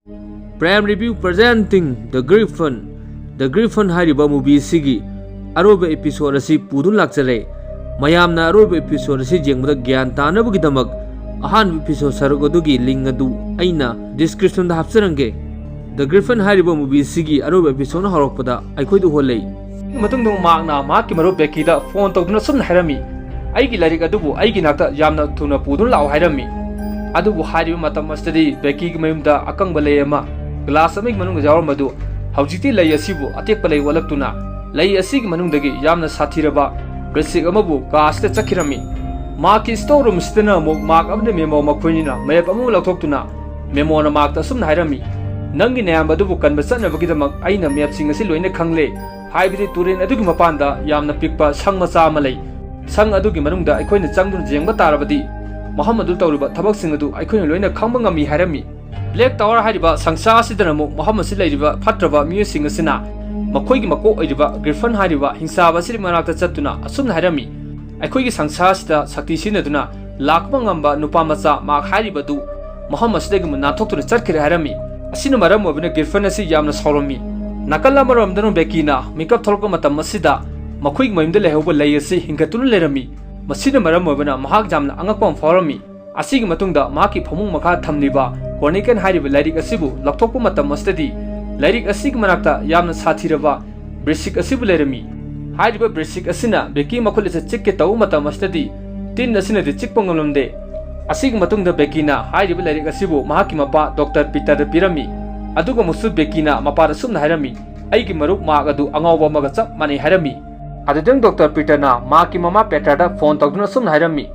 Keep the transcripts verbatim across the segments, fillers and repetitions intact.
Prime Review presenting The Griffin. The Griffin ꯍꯥꯏꯔꯤꯕ movie ꯑꯁꯤꯒꯤ ꯑꯔꯣꯏꯕ episode ꯑꯁꯤ ꯄꯨꯗꯨꯅ ꯂꯥꯛꯆꯔꯦ꯫ ꯃꯌꯥꯝꯅ ꯑꯔꯣꯏꯕ episode ꯑꯁꯤ ꯌꯦꯡꯕꯗ ꯒ꯭ꯌꯥꯟ ꯇꯥꯅꯕꯒꯤꯗꯃꯛ ꯑꯍꯥꯟꯕ episode ꯁꯔꯨꯛ ꯑꯗꯨꯒꯤ link ꯑꯗꯨ ꯑꯩꯅ description ꯗ ꯍꯥꯞꯆꯔꯝꯒꯦ꯫ The Griffin ꯍꯥꯏꯔꯤꯕ movie ꯑꯁꯤꯒꯤ ꯑꯔꯣꯏꯕ episode ꯅ ꯍꯧꯔꯛꯄꯗ ꯑꯩꯈꯣꯏꯗ ꯎꯍꯜꯂꯦ꯫ ꯃꯇꯨꯡꯗ ꯃꯥꯔꯛꯅ ꯃꯍꯥꯛꯀꯤ ꯃꯔꯨꯞ ꯕꯦꯀꯤꯗ phone ꯇꯧꯗꯨꯅ ꯁꯨꯝꯅ ꯍꯥꯏꯔꯝꯃꯤ, "ꯑꯩꯒꯤ ꯂꯥꯏꯔꯤꯛ ꯑꯗꯨꯕꯨ ꯑꯩꯒꯤ ꯅꯥꯛꯇ ꯌꯥꯝꯅ ꯊꯨꯅ ꯄꯨꯗꯨꯅ ꯂꯥꯛꯑꯣ" ꯍꯥꯏꯔꯝꯃꯤ꯫ ꯑꯗꯨꯕꯨ ꯍꯥꯏꯔꯤꯕ ꯃꯇꯝ ꯑꯁꯤꯗꯗꯤ ꯕꯦꯀꯤꯒꯤ ꯃꯌꯨꯝꯗ ꯑꯀꯪꯕ ꯂꯩ ꯑꯃ glass ꯑꯃꯒꯤ ꯃꯅꯨꯡꯗ ꯌꯥꯎꯔꯝꯕꯗꯨ ꯍꯧꯖꯤꯛꯇꯤ ꯂꯩ ꯑꯁꯤꯕꯨ ꯑꯇꯦꯛꯄ ꯂꯩ ꯑꯣꯜꯂꯛꯇꯨꯅ ꯂꯩ ꯑꯁꯤꯒꯤ ꯃꯅꯨꯡꯗꯒꯤ ꯌꯥꯝꯅ ꯁꯥꯊꯤꯔꯕ ꯕ꯭ꯔꯤꯁꯤꯛ ꯑꯃꯕꯨ ꯀꯥ ꯑꯁꯤꯗ ꯆꯠꯈꯤꯔꯝꯃꯤ꯫ ꯃꯍꯥꯛꯀꯤ store room ꯑꯁꯤꯗꯅ ꯑꯃꯨꯛ ꯃꯍꯥꯛ ꯑꯃꯗꯤ ꯃꯦꯃꯣ ꯃꯈꯣꯏꯅꯤꯅ map ꯑꯃ ꯂꯧꯊꯣꯛꯇꯨꯅ ꯃꯦꯃꯣꯅ ꯃꯍꯥꯛꯇ ꯑꯁꯨꯝꯅ ꯍꯥꯏꯔꯝꯃꯤ, "ꯅꯪꯒꯤ ꯅꯌꯥꯝꯕ ꯑꯗꯨꯕꯨ ꯀꯟꯕ ꯆꯠꯅꯕꯒꯤꯗꯃꯛ ꯑꯩꯅ map ꯁꯤꯡ ꯑꯁꯤ ꯂꯣꯏꯅ ꯈꯪꯂꯦ, ꯍꯥꯏꯕꯗꯤ ꯇꯨꯔꯦꯜ ꯑꯗꯨꯒꯤ ꯃꯄꯥꯟꯗ ꯌꯥꯝꯅ ꯄꯤꯛꯄ ꯁꯪ ꯃꯆꯥ ꯑꯃ ꯂꯩ꯫ ꯁꯪ ꯑꯗꯨꯒꯤ ꯃꯅꯨꯡꯗ ꯑꯩꯈꯣꯏꯅ ꯆꯪꯗꯨꯅ ꯌꯦꯡꯕ ꯇꯥꯔꯕꯗꯤ ꯃꯐꯝ ꯑꯗꯨ ꯇꯧꯔꯤꯕ ꯊꯕꯛꯁꯤꯡ ꯑꯗꯨ ꯑꯩꯈꯣꯏꯅ ꯂꯣꯏꯅ ꯈꯪꯕ ꯉꯝꯃꯤ" ꯍꯥꯏꯔꯝꯃꯤ꯫ Black Tower ꯍꯥꯏꯔꯤꯕ ꯁꯪꯁꯥꯔ ꯑꯁꯤꯗꯅ ꯑꯃꯨꯛ ꯃꯐꯝ ꯑꯁꯤ ꯂꯩꯔꯤꯕ ꯐꯠꯇ꯭ꯔꯕ ꯃꯤꯑꯣꯏꯁꯤꯡ ꯑꯁꯤꯅ ꯃꯈꯣꯏꯒꯤ ꯃꯀꯣꯛ ꯑꯣꯏꯔꯤꯕ ꯒ꯭ꯔꯤꯐꯟ ꯍꯥꯏꯔꯤꯕ ꯍꯤꯡꯆꯥꯕ ꯑꯁꯤꯒꯤ ꯃꯅꯥꯛꯇ ꯆꯠꯇꯨꯅ ꯑꯁꯨꯝꯅ ꯍꯥꯏꯔꯝꯃꯤ, "ꯑꯩꯈꯣꯏꯒꯤ ꯁꯪꯁꯥꯔ ꯑꯁꯤꯗ ꯁꯛꯇꯤ ꯁꯤꯖꯤꯟꯅꯗꯨꯅ ꯂꯥꯛꯄ ꯉꯝꯕ ꯅꯨꯄꯥ ꯃꯆꯥ ꯃꯍꯥꯛ ꯍꯥꯏꯔꯤꯕ ꯑꯗꯨ ꯃꯐꯝ ꯑꯁꯤꯗꯒꯤ ꯑꯃꯨꯛ ꯅꯥꯟꯊꯣꯛꯇꯨꯅ ꯆꯠꯈ꯭ꯔꯦ" ꯍꯥꯏꯔꯝꯃꯤ꯫ ꯑꯁꯤꯅ ꯃꯔꯝ ꯑꯣꯏꯕꯅ ꯒ꯭ꯔꯤꯐꯟ ꯑꯁꯤ ꯌꯥꯝꯅ ꯁꯥꯎꯔꯝꯃꯤ꯫ ꯅꯥꯀꯜ ꯑꯃꯔꯣꯝꯗꯅ ꯕꯦꯀꯤꯅ ꯃꯤꯀꯞ ꯊꯣꯛꯂꯛꯄ ꯃꯇꯝ ꯑꯁꯤꯗ ꯃꯈꯣꯏꯒꯤ ꯃꯌꯨꯝꯗ ꯂꯩꯍꯧꯕ ꯂꯩ ꯑꯁꯤ ꯍꯤꯡꯒꯠꯇꯨꯅ ꯂꯩꯔꯝꯃꯤ꯫ ꯃꯁꯤꯅ ꯃꯔꯝ ꯑꯣꯏꯕꯅ ꯃꯍꯥꯛ ꯌꯥꯝꯅ ꯑꯉꯛꯄ ꯑꯃ ꯐꯥꯎꯔꯝꯃꯤ꯫ ꯑꯁꯤꯒꯤ ꯃꯇꯨꯡꯗ ꯃꯍꯥꯛꯀꯤ ꯐꯃꯨꯡ ꯃꯈꯥ ꯊꯝꯂꯤꯕ ꯀ꯭ꯔꯣꯅꯤꯀꯟ ꯍꯥꯏꯔꯤꯕ ꯂꯥꯏꯔꯤꯛ ꯑꯁꯤꯕꯨ ꯂꯧꯊꯣꯛꯄ ꯃꯇꯝ ꯑꯁꯤꯗꯗꯤ ꯂꯥꯏꯔꯤꯛ ꯑꯁꯤꯒꯤ ꯃꯅꯥꯛꯇ ꯌꯥꯝꯅ ꯁꯥꯊꯤꯔꯕ ꯕ꯭ꯔꯤꯁꯤꯛ ꯑꯁꯤꯕꯨ ꯂꯩꯔꯝꯃꯤ꯫ ꯍꯥꯏꯔꯤꯕ ꯕ꯭ꯔꯤꯁꯤꯛ ꯑꯁꯤꯅ ꯕꯦꯀꯤ ꯃꯈꯨꯠ ꯑꯁꯤ ꯆꯤꯛꯀꯦ ꯇꯧꯕ ꯃꯇꯝ ꯑꯁꯤꯗꯗꯤ ꯇꯤꯟ ꯑꯁꯤꯅꯗꯤ ꯆꯤꯛꯄ ꯉꯝꯂꯝꯗꯦ꯫ ꯑꯁꯤꯒꯤ ꯃꯇꯨꯡꯗ ꯕꯦꯀꯤꯅ ꯍꯥꯏꯔꯤꯕ ꯂꯥꯏꯔꯤꯛ ꯑꯁꯤꯕꯨ ꯃꯍꯥꯛꯀꯤ ꯃꯄꯥ ꯗꯣꯛꯇꯔ ꯄꯤꯇꯔꯗ ꯄꯤꯔꯝꯃꯤ꯫ ꯑꯗꯨꯒ ꯑꯃꯨꯛꯁꯨ ꯕꯦꯀꯤꯅ ꯃꯄꯥꯗ ꯑꯁꯨꯝꯅ ꯍꯥꯏꯔꯝꯃꯤ, "ꯑꯩꯒꯤ ꯃꯔꯨꯞ ꯃꯥꯔꯛ ꯑꯗꯨ ꯑꯉꯥꯎꯕ ꯑꯃꯒ ꯆꯞ ꯃꯥꯟꯅꯩ" ꯍꯥꯏꯔꯝꯃꯤ꯫ ꯑꯗꯨꯗꯪ ꯗꯣꯛꯇꯔ ꯄꯤꯇꯔꯅ ꯃꯍꯥꯛꯀꯤ ꯃꯃꯥ ꯄꯦꯇꯔꯗ ꯐꯣꯟ ꯇꯧꯗꯨꯅ ꯑꯁꯨꯝꯅ ꯍꯥꯏꯔꯝꯃꯤ,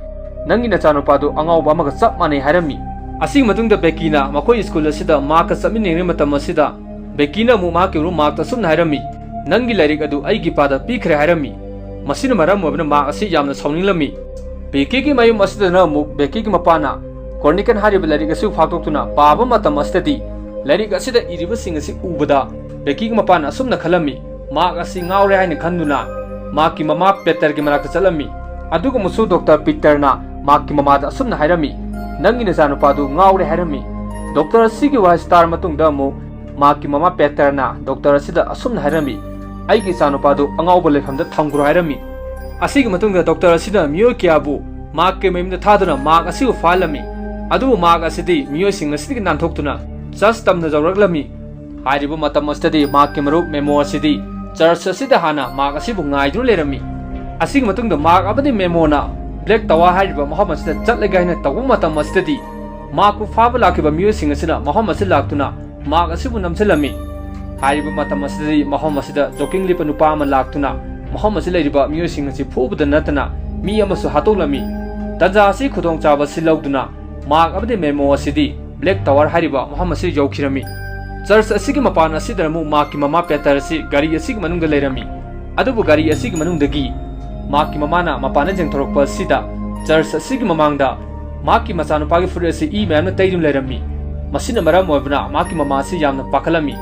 "ꯅꯪꯒꯤ ꯅꯆꯥꯅꯨꯄꯥꯗꯨ ꯑꯉꯥꯎꯕ ꯑꯃꯒ ꯆꯞ ꯃꯥꯟꯅꯩ" ꯍꯥꯏꯔꯝꯃꯤ꯫ ꯑꯁꯤꯒꯤ ꯃꯇꯨꯡꯗ ꯕꯦꯀꯤꯅ ꯃꯈꯣꯏ ꯁ꯭ꯀꯨꯜ ꯑꯁꯤꯗ ꯃꯍꯥꯛꯀ ꯆꯠꯃꯤꯟꯅꯔꯤꯉꯩ ꯃꯇꯝ ꯑꯁꯤꯗ ꯕꯦꯀꯤꯅ ꯑꯃꯨꯛ ꯃꯍꯥꯛꯀꯤ ꯃꯔꯨꯞ ꯃꯥꯔꯛꯇ ꯑꯁꯨꯝꯅ ꯍꯥꯏꯔꯝꯃꯤ, "ꯅꯪꯒꯤ ꯂꯥꯏꯔꯤꯛ ꯑꯗꯨ ꯑꯩꯒꯤ ꯏꯄꯥꯗ ꯄꯤꯈ꯭ꯔꯦ" ꯍꯥꯏꯔꯝꯃꯤ꯫ ꯃꯁꯤꯅ ꯃꯔꯝ ꯑꯣꯏꯕꯅ ꯃꯥꯔꯛ ꯑꯁꯤ ꯌꯥꯝꯅ ꯁꯥꯎꯅꯤꯡꯂꯝꯃꯤ꯫ ꯕꯦꯀꯤꯒꯤ ꯃꯌꯨꯝ ꯑꯁꯤꯗꯅ ꯑꯃꯨꯛ ꯕꯦꯀꯤꯒꯤ ꯃꯄꯥꯅ ꯀ꯭ꯔꯣꯅꯤꯀꯟ ꯍꯥꯏꯔꯤꯕ ꯂꯥꯏꯔꯤꯛ ꯑꯁꯤ ꯐꯥꯛꯇꯣꯛꯇꯨꯅ ꯄꯥꯕ ꯃꯇꯝ ꯑꯁꯤꯗꯗꯤ ꯂꯥꯏꯔꯤꯛ ꯑꯁꯤꯗ ꯏꯔꯤꯕꯁꯤꯡ ꯑꯁꯤ ꯎꯕꯗ ꯕꯦꯀꯤꯒꯤ ꯃꯄꯥꯅ ꯑꯁꯨꯝꯅ ꯈꯜꯂꯝꯃꯤ, "ꯃꯥꯔꯛ ꯑꯁꯤ ꯉꯥꯎꯔꯦ" ꯍꯥꯏꯅ ꯈꯟꯗꯨꯅ ꯃꯥꯔꯛꯀꯤ ꯃꯃꯥ ꯄꯦꯇꯔꯒꯤ ꯃꯅꯥꯛꯇ ꯆꯠꯂꯝꯃꯤ꯫ ꯑꯗꯨꯒꯨꯝꯕꯁꯨ ꯗꯣꯛꯇꯔ ꯄꯤꯇꯔꯅ ꯃꯥꯔꯛꯀꯤ ꯃꯃꯥꯗ ꯑꯁꯨꯝꯅ ꯍꯥꯏꯔꯝꯃꯤ, "ꯅꯪꯒꯤ ꯅꯆꯥꯅꯨꯄꯥꯗꯨ ꯉꯥꯎꯔꯦ" ꯍꯥꯏꯔꯝꯃꯤ꯫ ꯗꯣꯛꯇꯔ ꯑꯁꯤꯒꯤ ꯋꯥꯍꯩꯁꯤ ꯇꯥꯔ ꯃꯇꯨꯡꯗ ꯑꯃꯨꯛ ꯃꯍꯥꯛꯀꯤ ꯃꯃꯥ ꯄꯦꯇꯔꯅ ꯗꯣꯛꯇꯔ ꯑꯁꯤꯗ ꯑꯁꯨꯝꯅ ꯍꯥꯏꯔꯝꯃꯤ, "ꯑꯩꯒꯤ ꯏꯆꯥꯅꯨꯄꯥꯗꯨ ꯑꯉꯥꯎꯕ ꯂꯩꯐꯝꯗ ꯊꯝꯈ꯭ꯔꯣ" ꯍꯥꯏꯔꯝꯃꯤ꯫ ꯑꯁꯤꯒꯤ ꯃꯇꯨꯡꯗ ꯗꯣꯛꯇꯔ ꯑꯁꯤꯅ ꯃꯤꯑꯣꯏ ꯀꯌꯥꯕꯨ ꯃꯍꯥꯛꯀꯤ ꯃꯌꯨꯝꯗ ꯊꯥꯗꯨꯅ ꯃꯍꯥꯛ ꯑꯁꯤꯕꯨ ꯐꯥꯍꯜꯂꯝꯃꯤ꯫ ꯑꯗꯨꯕꯨ ꯃꯍꯥꯛ ꯑꯁꯤꯗꯤ ꯃꯤꯑꯣꯏꯁꯤꯡ ꯑꯁꯤꯗꯒꯤ ꯅꯥꯟꯊꯣꯛꯇꯨꯅ ꯆꯔꯆ ꯇꯝꯅ ꯌꯧꯔꯛꯂꯝꯃꯤ꯫ ꯍꯥꯏꯔꯤꯕ ꯃꯇꯝ ꯑꯁꯤꯗꯗꯤ ꯃꯍꯥꯛꯀꯤ ꯃꯔꯨꯞ ꯃꯦꯃꯣ ꯑꯁꯤꯗꯤ ꯆꯔꯆ ꯑꯁꯤꯗ ꯍꯥꯟꯅ ꯃꯍꯥꯛ ꯑꯁꯤꯕꯨ ꯉꯥꯏꯗꯨꯅ ꯂꯩꯔꯝꯃꯤ꯫ ꯑꯁꯤꯒꯤ ꯃꯇꯨꯡꯗ ꯃꯍꯥꯛ ꯑꯃꯗꯤ ꯃꯦꯃꯣꯅ ꯕ꯭ꯂꯦꯛ ꯇꯋꯥꯔ ꯍꯥꯏꯔꯤꯕ ꯃꯐꯝ ꯑꯁꯤꯗ ꯆꯠꯂꯒꯦ ꯍꯥꯏꯅ ꯇꯧꯕ ꯃꯇꯝ ꯑꯁꯤꯗꯗꯤ ꯃꯍꯥꯛꯄꯨ ꯐꯥꯕ ꯂꯥꯛꯈꯤꯕ ꯃꯤꯑꯣꯏꯁꯤꯡ ꯑꯁꯤꯅ ꯃꯐꯝ ꯑꯁꯤꯗ ꯂꯥꯛꯇꯨꯅ ꯃꯍꯥꯛ ꯑꯁꯤꯕꯨ ꯅꯝꯁꯤꯜꯂꯝꯃꯤ꯫ ꯍꯥꯏꯔꯤꯕ ꯃꯇꯝ ꯑꯁꯤꯗꯗꯤ ꯃꯐꯝ ꯑꯁꯤꯗ ꯖꯣꯒꯤꯡ ꯂꯤꯠꯄ ꯅꯨꯄꯥ ꯑꯃ ꯂꯥꯛꯇꯨꯅ ꯃꯐꯝ ꯑꯁꯤꯗ ꯂꯩꯔꯤꯕ ꯃꯤꯑꯣꯏꯁꯤꯡ ꯑꯁꯤ ꯐꯨꯕꯗ ꯅꯠꯇꯅ ꯃꯤ ꯑꯃꯁꯨ ꯍꯥꯠꯇꯣꯛꯂꯝꯃꯤ꯫ ꯇꯟꯖꯥ ꯑꯁꯤ ꯈꯨꯗꯣꯡꯆꯥꯕ ꯑꯁꯤ ꯂꯧꯗꯨꯅ ꯃꯍꯥꯛ ꯑꯃꯗꯤ ꯃꯦꯃꯣ ꯑꯁꯤꯗꯤ ꯕ꯭ꯂꯦꯛ ꯇꯋꯥꯔ ꯍꯥꯏꯔꯤꯕ ꯃꯐꯝ ꯑꯁꯤꯗ ꯌꯧꯈꯤꯔꯝꯃꯤ꯫ ꯆꯔꯆ ꯑꯁꯤꯒꯤ ꯃꯄꯥꯟ ꯑꯁꯤꯗ ꯑꯃꯨꯛ ꯃꯍꯥꯛꯀꯤ ꯃꯃꯥ ꯄꯦꯇꯔ ꯑꯁꯤ ꯒꯥꯔꯤ ꯑꯁꯤꯒꯤ ꯃꯅꯨꯡꯗ ꯂꯩꯔꯝꯃꯤ꯫ ꯑꯗꯨꯕꯨ ꯒꯥꯔꯤ ꯑꯁꯤꯒꯤ ꯃꯅꯨꯡꯗꯒꯤ ꯃꯍꯥꯛꯀꯤ ꯃꯃꯥꯅ ꯃꯄꯥꯟꯗ ꯌꯦꯡꯊꯣꯔꯛꯄ ꯑꯁꯤꯗ ꯆꯔꯆ ꯑꯁꯤꯒꯤ ꯃꯃꯥꯡꯗ ꯃꯍꯥꯛꯀꯤ ꯃꯆꯥꯅꯨꯄꯥꯒꯤ ꯐꯨꯔꯤꯠ ꯑꯁꯤ ꯏ ꯃꯌꯥꯝꯅ ꯇꯩꯗꯨꯅ ꯂꯩꯔꯝꯃꯤ꯫ ꯃꯁꯤꯅ ꯃꯔꯝ ꯑꯣꯏꯕꯅ ꯃꯍꯥꯛꯀꯤ ꯃꯃꯥ ꯑꯁꯤ ꯌꯥꯝꯅ ꯄꯥꯈꯠꯂꯝꯃꯤ꯫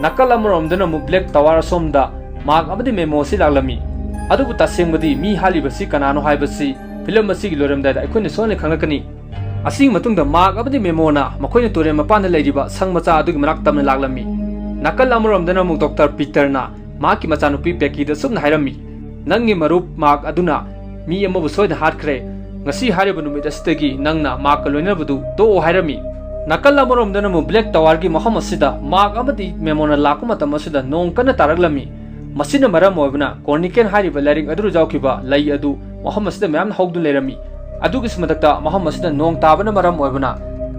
ꯅꯥꯀꯜ ꯑꯃꯔꯣꯝꯗꯅ ꯑꯃꯨꯛ ꯕ꯭ꯂꯦꯛ ꯇꯋꯥꯔ ꯑꯁꯣꯝꯗ ꯃꯍꯥꯛ ꯑꯃꯗꯤ ꯃꯦꯃꯣ ꯑꯁꯤ ꯂꯥꯛꯂꯝꯃꯤ꯫ ꯑꯗꯨꯕꯨ ꯇꯁꯦꯡꯕꯗꯤ ꯃꯤ ꯍꯥꯠꯂꯤꯕꯁꯤ ꯀꯅꯥꯅꯣ ꯍꯥꯏꯕꯁꯤ ꯐꯤꯂꯝ ꯑꯁꯤꯒꯤ ꯂꯣꯏꯔꯝꯗꯥꯏꯗ ꯑꯩꯈꯣꯏꯅ ꯁꯣꯏꯗꯅ ꯈꯪꯂꯛꯀꯅꯤ꯫ ꯑꯁꯤꯒꯤ ꯃꯇꯨꯡꯗ ꯃꯍꯥꯛ ꯑꯃꯗꯤ ꯃꯦꯃꯣꯅ ꯃꯈꯣꯏꯅ ꯇꯨꯔꯦꯜ ꯃꯄꯥꯟꯗ ꯂꯩꯔꯤꯕ ꯁꯪ ꯃꯆꯥ ꯑꯗꯨꯒꯤ ꯃꯅꯥꯛ ꯇꯝꯅ ꯂꯥꯛꯂꯝꯃꯤ꯫ ꯅꯥꯀꯜ ꯑꯃꯔꯣꯝꯗꯅ ꯑꯃꯨꯛ ꯗꯣꯛꯇꯔ ꯄꯤꯇꯔꯅ ꯃꯍꯥꯛꯀꯤ ꯃꯆꯥꯅꯨꯄꯤ ꯕꯦꯀꯤꯗ ꯑꯁꯨꯝꯅ ꯍꯥꯏꯔꯝꯃꯤ, "ꯅꯪꯒꯤ ꯃꯔꯨꯞ ꯃꯥꯔꯛ ꯑꯗꯨꯅ ꯃꯤ ꯑꯃꯕꯨ ꯁꯣꯏꯗꯅ ꯍꯥꯠꯈ꯭ꯔꯦ꯫ ꯉꯁꯤ ꯍꯥꯏꯔꯤꯕ ꯅꯨꯃꯤꯠ ꯑꯁꯤꯗꯒꯤ ꯅꯪꯅ ꯃꯥꯔꯛꯀ ꯂꯣꯏꯅꯕꯗꯨ ꯇꯣꯛꯑꯣ" ꯍꯥꯏꯔꯝꯃꯤ꯫ ꯅꯥꯀꯜ ꯑꯃꯔꯣꯝꯗꯅ ꯑꯃꯨꯛ ꯕ꯭ꯂꯦꯛ ꯇꯋꯥꯔꯒꯤ ꯃꯐꯝ ꯑꯁꯤꯗ ꯃꯥꯔꯛ ꯑꯃꯗꯤ ꯃꯦꯃꯣꯅ ꯂꯥꯛꯄ ꯃꯇꯝ ꯑꯁꯤꯗ ꯅꯣꯡ ꯀꯟꯅ ꯇꯥꯔꯛꯂꯝꯃꯤ꯫ ꯃꯁꯤꯅ ꯃꯔꯝ ꯑꯣꯏꯕꯅ ꯀꯣꯔꯅꯤꯀꯦꯟ ꯍꯥꯏꯔꯤꯕ ꯂꯥꯏꯔꯤꯛ ꯑꯗꯨꯗ ꯌꯥꯎꯈꯤꯕ ꯂꯩ ꯑꯗꯨ ꯃꯐꯝ ꯑꯁꯤꯗ ꯃꯌꯥꯝ ꯍꯧꯗꯨꯅ ꯂꯩꯔꯝꯃꯤ꯫ ꯑꯗꯨꯒꯤꯁꯨ ꯃꯊꯛꯇ ꯃꯐꯝ ꯑꯁꯤꯗ ꯅꯣꯡ ꯇꯥꯕꯅ ꯃꯔꯝ ꯑꯣꯏꯕꯅ